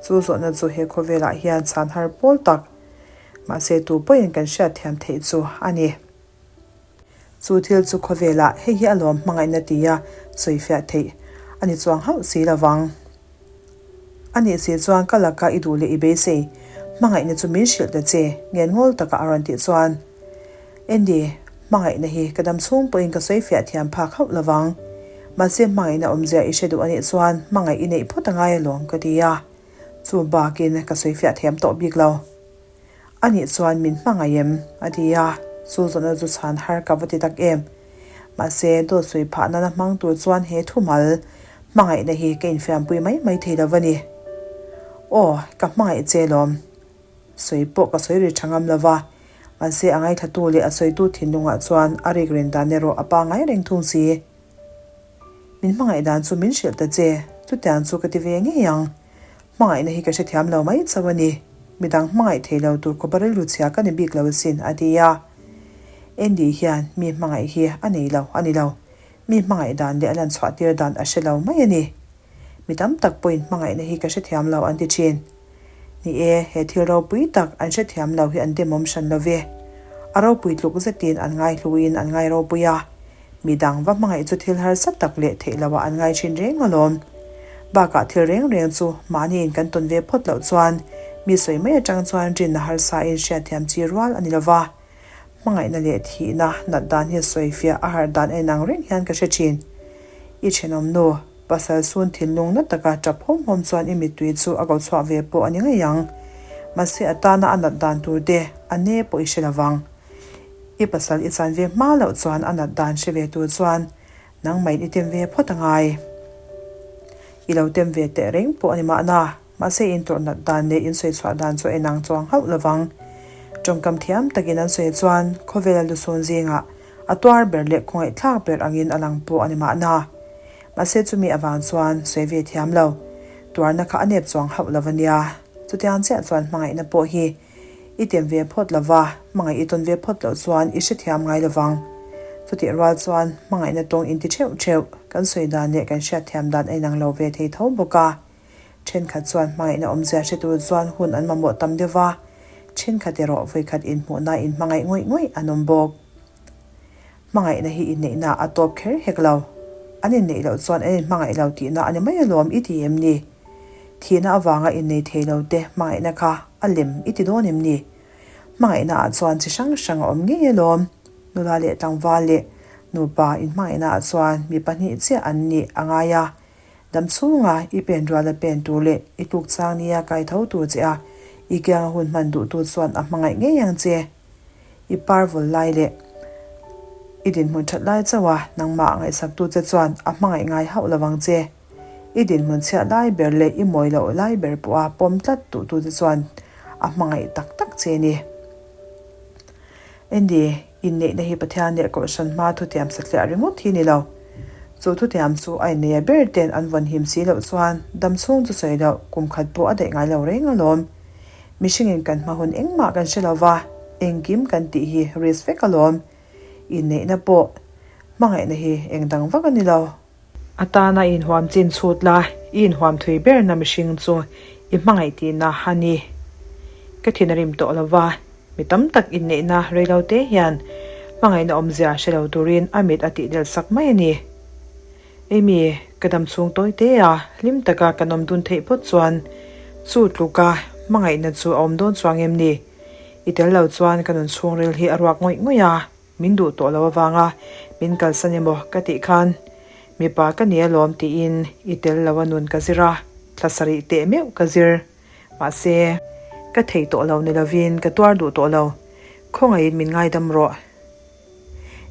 Chu zawhna chu he khawvelah hian chhan har pawl tak, mahse tu pawhin kan hriat thiam theih chu a ni. Chu thil chu khawvelah hei hi a lawm hmangaihna tia sawi fiah theih a ni chuang hauh si lo vang. A nih si chuan ka laka i duh leh i beisei, hmangaihna chu min hrilh ta che, ngen ngawl taka a rawn tih chuan, Andy, hmangaihna hi ka dam chhung pawhin ka sawi fiah thiam phak hauh lo vang. Mahse hmangaihna awmzia i hre duh a nih chuan hmangaih i neih phawt a ngai alawm ka ti a, chu bakin ka sawi fiah thiam tawh bik lo. A nih chuan min hmangaih em? a ti a, chu zawhna chu chhan har ka va ti tak em. Mahse, dawt sawi phah nana hmang tur chuan he thumal hmangaihna hi ka infiampui mai mai thei lo va ni. Aw, ka hmangaih che lawm. Sawi pawh ka sawi ri tha ngam lo va, mahse a ngaithlatu leh a sawitu thinlungah chuan a rik ren dan erawh a pangngai reng thung si. Min hmangaih dan chu min hrilh ta che, chutiang chu ka ti ve ngei ang. Hmangaihna hi ka hrethiam lo mai chauh a ni. Midang hmangaih thei lo tur khawpa rilru chhia ka ni bik lo asin, a ti a. Andy hian mi hmangaih hi a nei lo a ni lo. Mi hmangaih dan leh a lan chhuah tir dan a hre lo mai a ni. Mi tam tak pawhin hmangaihna hi ka hrethiam lo an ti thin. Ni e, he thil ropui tak an hrethiam lo hi an demawm hran lo ve. A ropui tluk zetin an ngaihluin an ngai ropui a. Midang va hmangaih chu thil harsa tak leh theih loh ah an ngai thin reng alawm. Bakah thil reng reng chu mahniin kan tawn ve phawt loh chuan mi sawi mai atang chuan rinna harsa in hriatthiam chi rual a ni lova. Hmangaihna leh thihna nat dan hi sawifiah a harh dan a inang reng hian ka hre thin. I thenawm nu, pasal sun thinlung na taka tap hawm hawm chuan i mittui chu a ko chhuah ve pawh a ni ngei ang. Mahse a tana a nat dan tur te a ne pawh i hre lovang. I pasal i chan ve hma loh chuan a nat dan hre ve tur chuan nangmahin i tem ve phawt a ngai. I lo tem ve teh reng pawh a ni mahna, mahse in tawrh nat dan leh in sawi chhuah dan chu a inang chuang hauh lovang. Tawngkam thiam takin an sawi chuan khawvela lusun zingah a tuar ber leh khawngaihthlak ber angin a lang pawh a ni mahna. Mahse chumi avang chuan sawi ve thiam lo. Tuarna kha a nep chuang hauh lo a nia. Chutiang chiah chuan hmangaihna pawh hi I tem ve phawt lo va, hmangaih i tawn ve phawt loh chuan i hrethiam ngai lo vang. Chutih rual chuan hmangaihna tawng inti theuh theuh, kan sawi dan leh kan hriatthiam dan a inang lo ve thei tho bawk a. Thenkhat chuan hmangaihna awmzia hre tur chuan hun an mamawh tam deuh va, thenkhat erawh vawikhat inhmuhna inhmangaih ngawih ngawih an awm bawk. Hmangaihna hi inneihna a tawp kher hek lo. An inneih loh chuan an inhmangaih lo tihna a ni mai alawm i ti em ni? Thihna avanga innei thei lo te hmangaihna kha a lem i ti dawn em ni? Hmangaihna ah chuan chi hrang hrang a awm ngei alawm. Nula leh tlangval leh nupa inhmangaihna ah chuan mi pahnih chiah an nih a ngai a. Dam chhunga i pen ruala pen tur leh i tluk chang nia kai tho tur che a, i kianga hun hman duhtu chuan a hmangaih ngei ang che. I par vawl lai leh i dinhmun that lai chauh a, nangmah ngaihsaktu che chuan a hmangaih ngai hauh lo vang che. I dinhmun chhiat lai ber leh i mawi loh lai ber pawha pawm tlat duhtu che chuan a hmangaih tak tak che ni. Andy, inneihna hi Pathian leh Kohhran hma thutiam satliah ringawt hi ni lo. Chu thutiam chu a inneia ber ten an vawn him si loh chuan dam chhung chu sawi loh kum khat pawh a daih ngai lo reng alawm. Mihringin kan hma hun engmah kan hre lo va, engkim kan tih hi risk vek alawm. Inneihna pawh hmangaihna hi eng dang vak a ni lo. A tana i inhuam chin chhut la, i inhuam thui berna mihring chu i hmangaih tihna a ni. Ka thin a rim tawh lo va, mi tam tak inneihna reilo te hian hmangaihna awmzia hre lo turin a mit a tih del sak mai a ni. Amy, ka dam chhung tawi te a, hlim taka kan awm dun theih phawt chuan chu tluka hmangaihna chu a awm dawn chuang em ni? I tel lo chuan ka nun chhungril hi a ruak ngawih ngawih a, min duh tawh lo avanga min kalsan emaw ka tih khan mipa ka ni alawm tiin i tel lo a nun ka zir a, thla sarih teh meuh ka zir. Mahse, ka thei tawh lo ni lovin ka tuar duh tawh lo, khawngaihin min ngaidam rawh.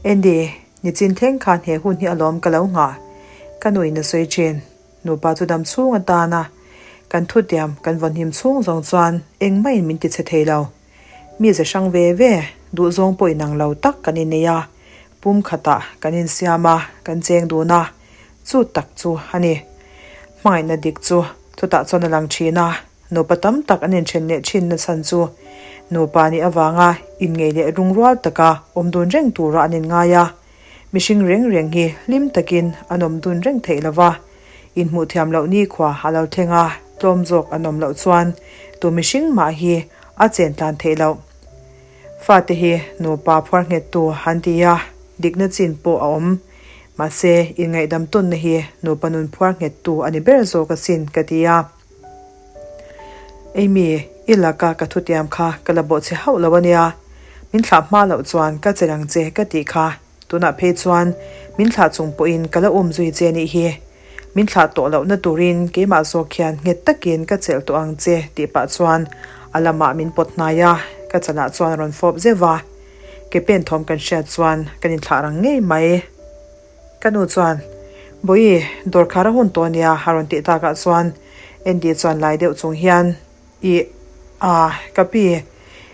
Andy, nichin thleng khan he hun hi alawm ka lo nghah, ka nuin a sawi thin. Nupa chu dam chhung atana kan thutiam kan vawnhim chhung zawng chuan engmahin min tichhe thei lo. Mi ze hrang ve ve, duhzawng pawh inang lo tak kan innei a, pum khatah kan insiam a, kan cheng dun a, chu tak chu a ni. Hmangaihna dik chu chutah chuan a lang thin a. Nupa tam tak an inthen leh thin na chhan chu nupa nih avanga inngei leh rungrual taka awm dun reng tura an inngai a. Mihring reng reng hi hlim takin an awm dun reng theih lo va, inhmuh thiam loh nikhua a lo thleng a, tlawm zawk an awm loh chuan tu mihring mah hi a chen tlan theih loh. Fate hi nupa phuar nghettu an ti a, dikna chin pawh a awm. Mahse, inngaihdam tawnna hi nupa nun phuar nghettu a ni ber zawk asin ka ti a. Amy, i laka ka thutiam kha ka la bawhchhe hauh lo a nia. Min thlah hma loh chuan ka che rang che ka tih kha. Tunah phei chuan min thlah chung pawhin ka la um zui che nih hi. Min thlah tawh lohna turin keimah zawk hian nghet takin ka chelh tawh ang che tih pah chuan a lamah min pawt hnai a, ka chalah chuan a rawn fawp zeuh a. Ke pen thawm kan hriat chuan kan inthlah rang ngei mai. Ka nu chuan, Bawihi, dawr khar a hun tawh ania a rawn tih takah chuan Andy chuan lai deuh chung hian, Ih, ah, ka pi,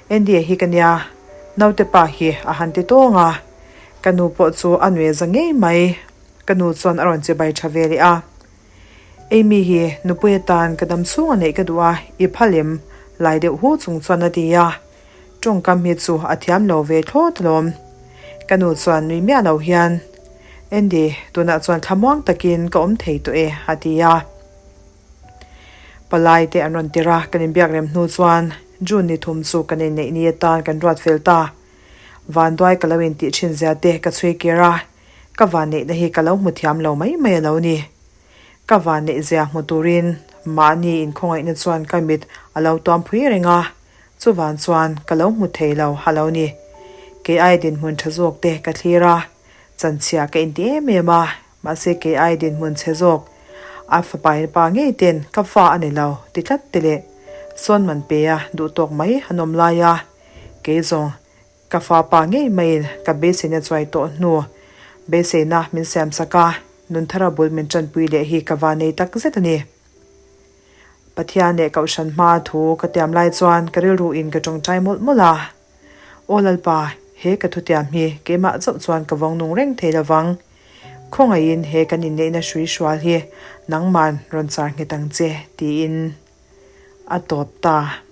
Andy-a hi ka nia, naute pa hi a han ti tawng a. Ka nu pawh chu a nui za ngei mai. Ka nu chuan a rawn chibai tha ve leh a. Amy hi nupui atan ka dam chhung a neih ka duh a, i phal em? lai deuh hu chung chuan a ti a. Tawngkam hi chu a thiam lo ve thlawt alawm. Ka nu chuan nui miah lo hian, Andy, tunah chuan thlamuang takin ka awm thei tawh e, a ti a. Palai te an rawn tir a, kan inbiak rem hnu chuan June ni thum chu kan inneih ni atan kan ruat fel ta. Vanduai ka lo intih thin zia te ka chhui kir a. Ka vanneihna hi ka lo hmu thiam lo mai mai a lo ni. Ka vanneih zia hmu turin mahni inkhawngaihna chuan ka mit a lo tuam phui reng a, chuvan chuan ka lo hmu thei lo a lo ni. Kei ai dinhmun tha zawk te ka thlir a, chanchhia ka inti em em a, mahse kei ai dinhmun chhe zawk a fapain pa ngei ten ka fa a ni lo ti tlat te leh sawn man pe a duh tawk mai an awm lai a, kei zawng Ka fapa ngei maiin ka beiseina chuai tawh hnu beiseina min siam sak a, Nunthara bul min tanpui leh hi ka va nei tak zet a ni. Pathian leh Kohhran hma thu ka tiam lai chuan ka rilru in ka tawngtai mawlh mawlh a. Aw Lalpa, he ka thutiam hi keimah chauh chuan ka vawng nung reng thei lovang. Khawngaihin he kan inneihna hrui hrual hi nangman rawn char nghet ang che, tiin a tawp ta.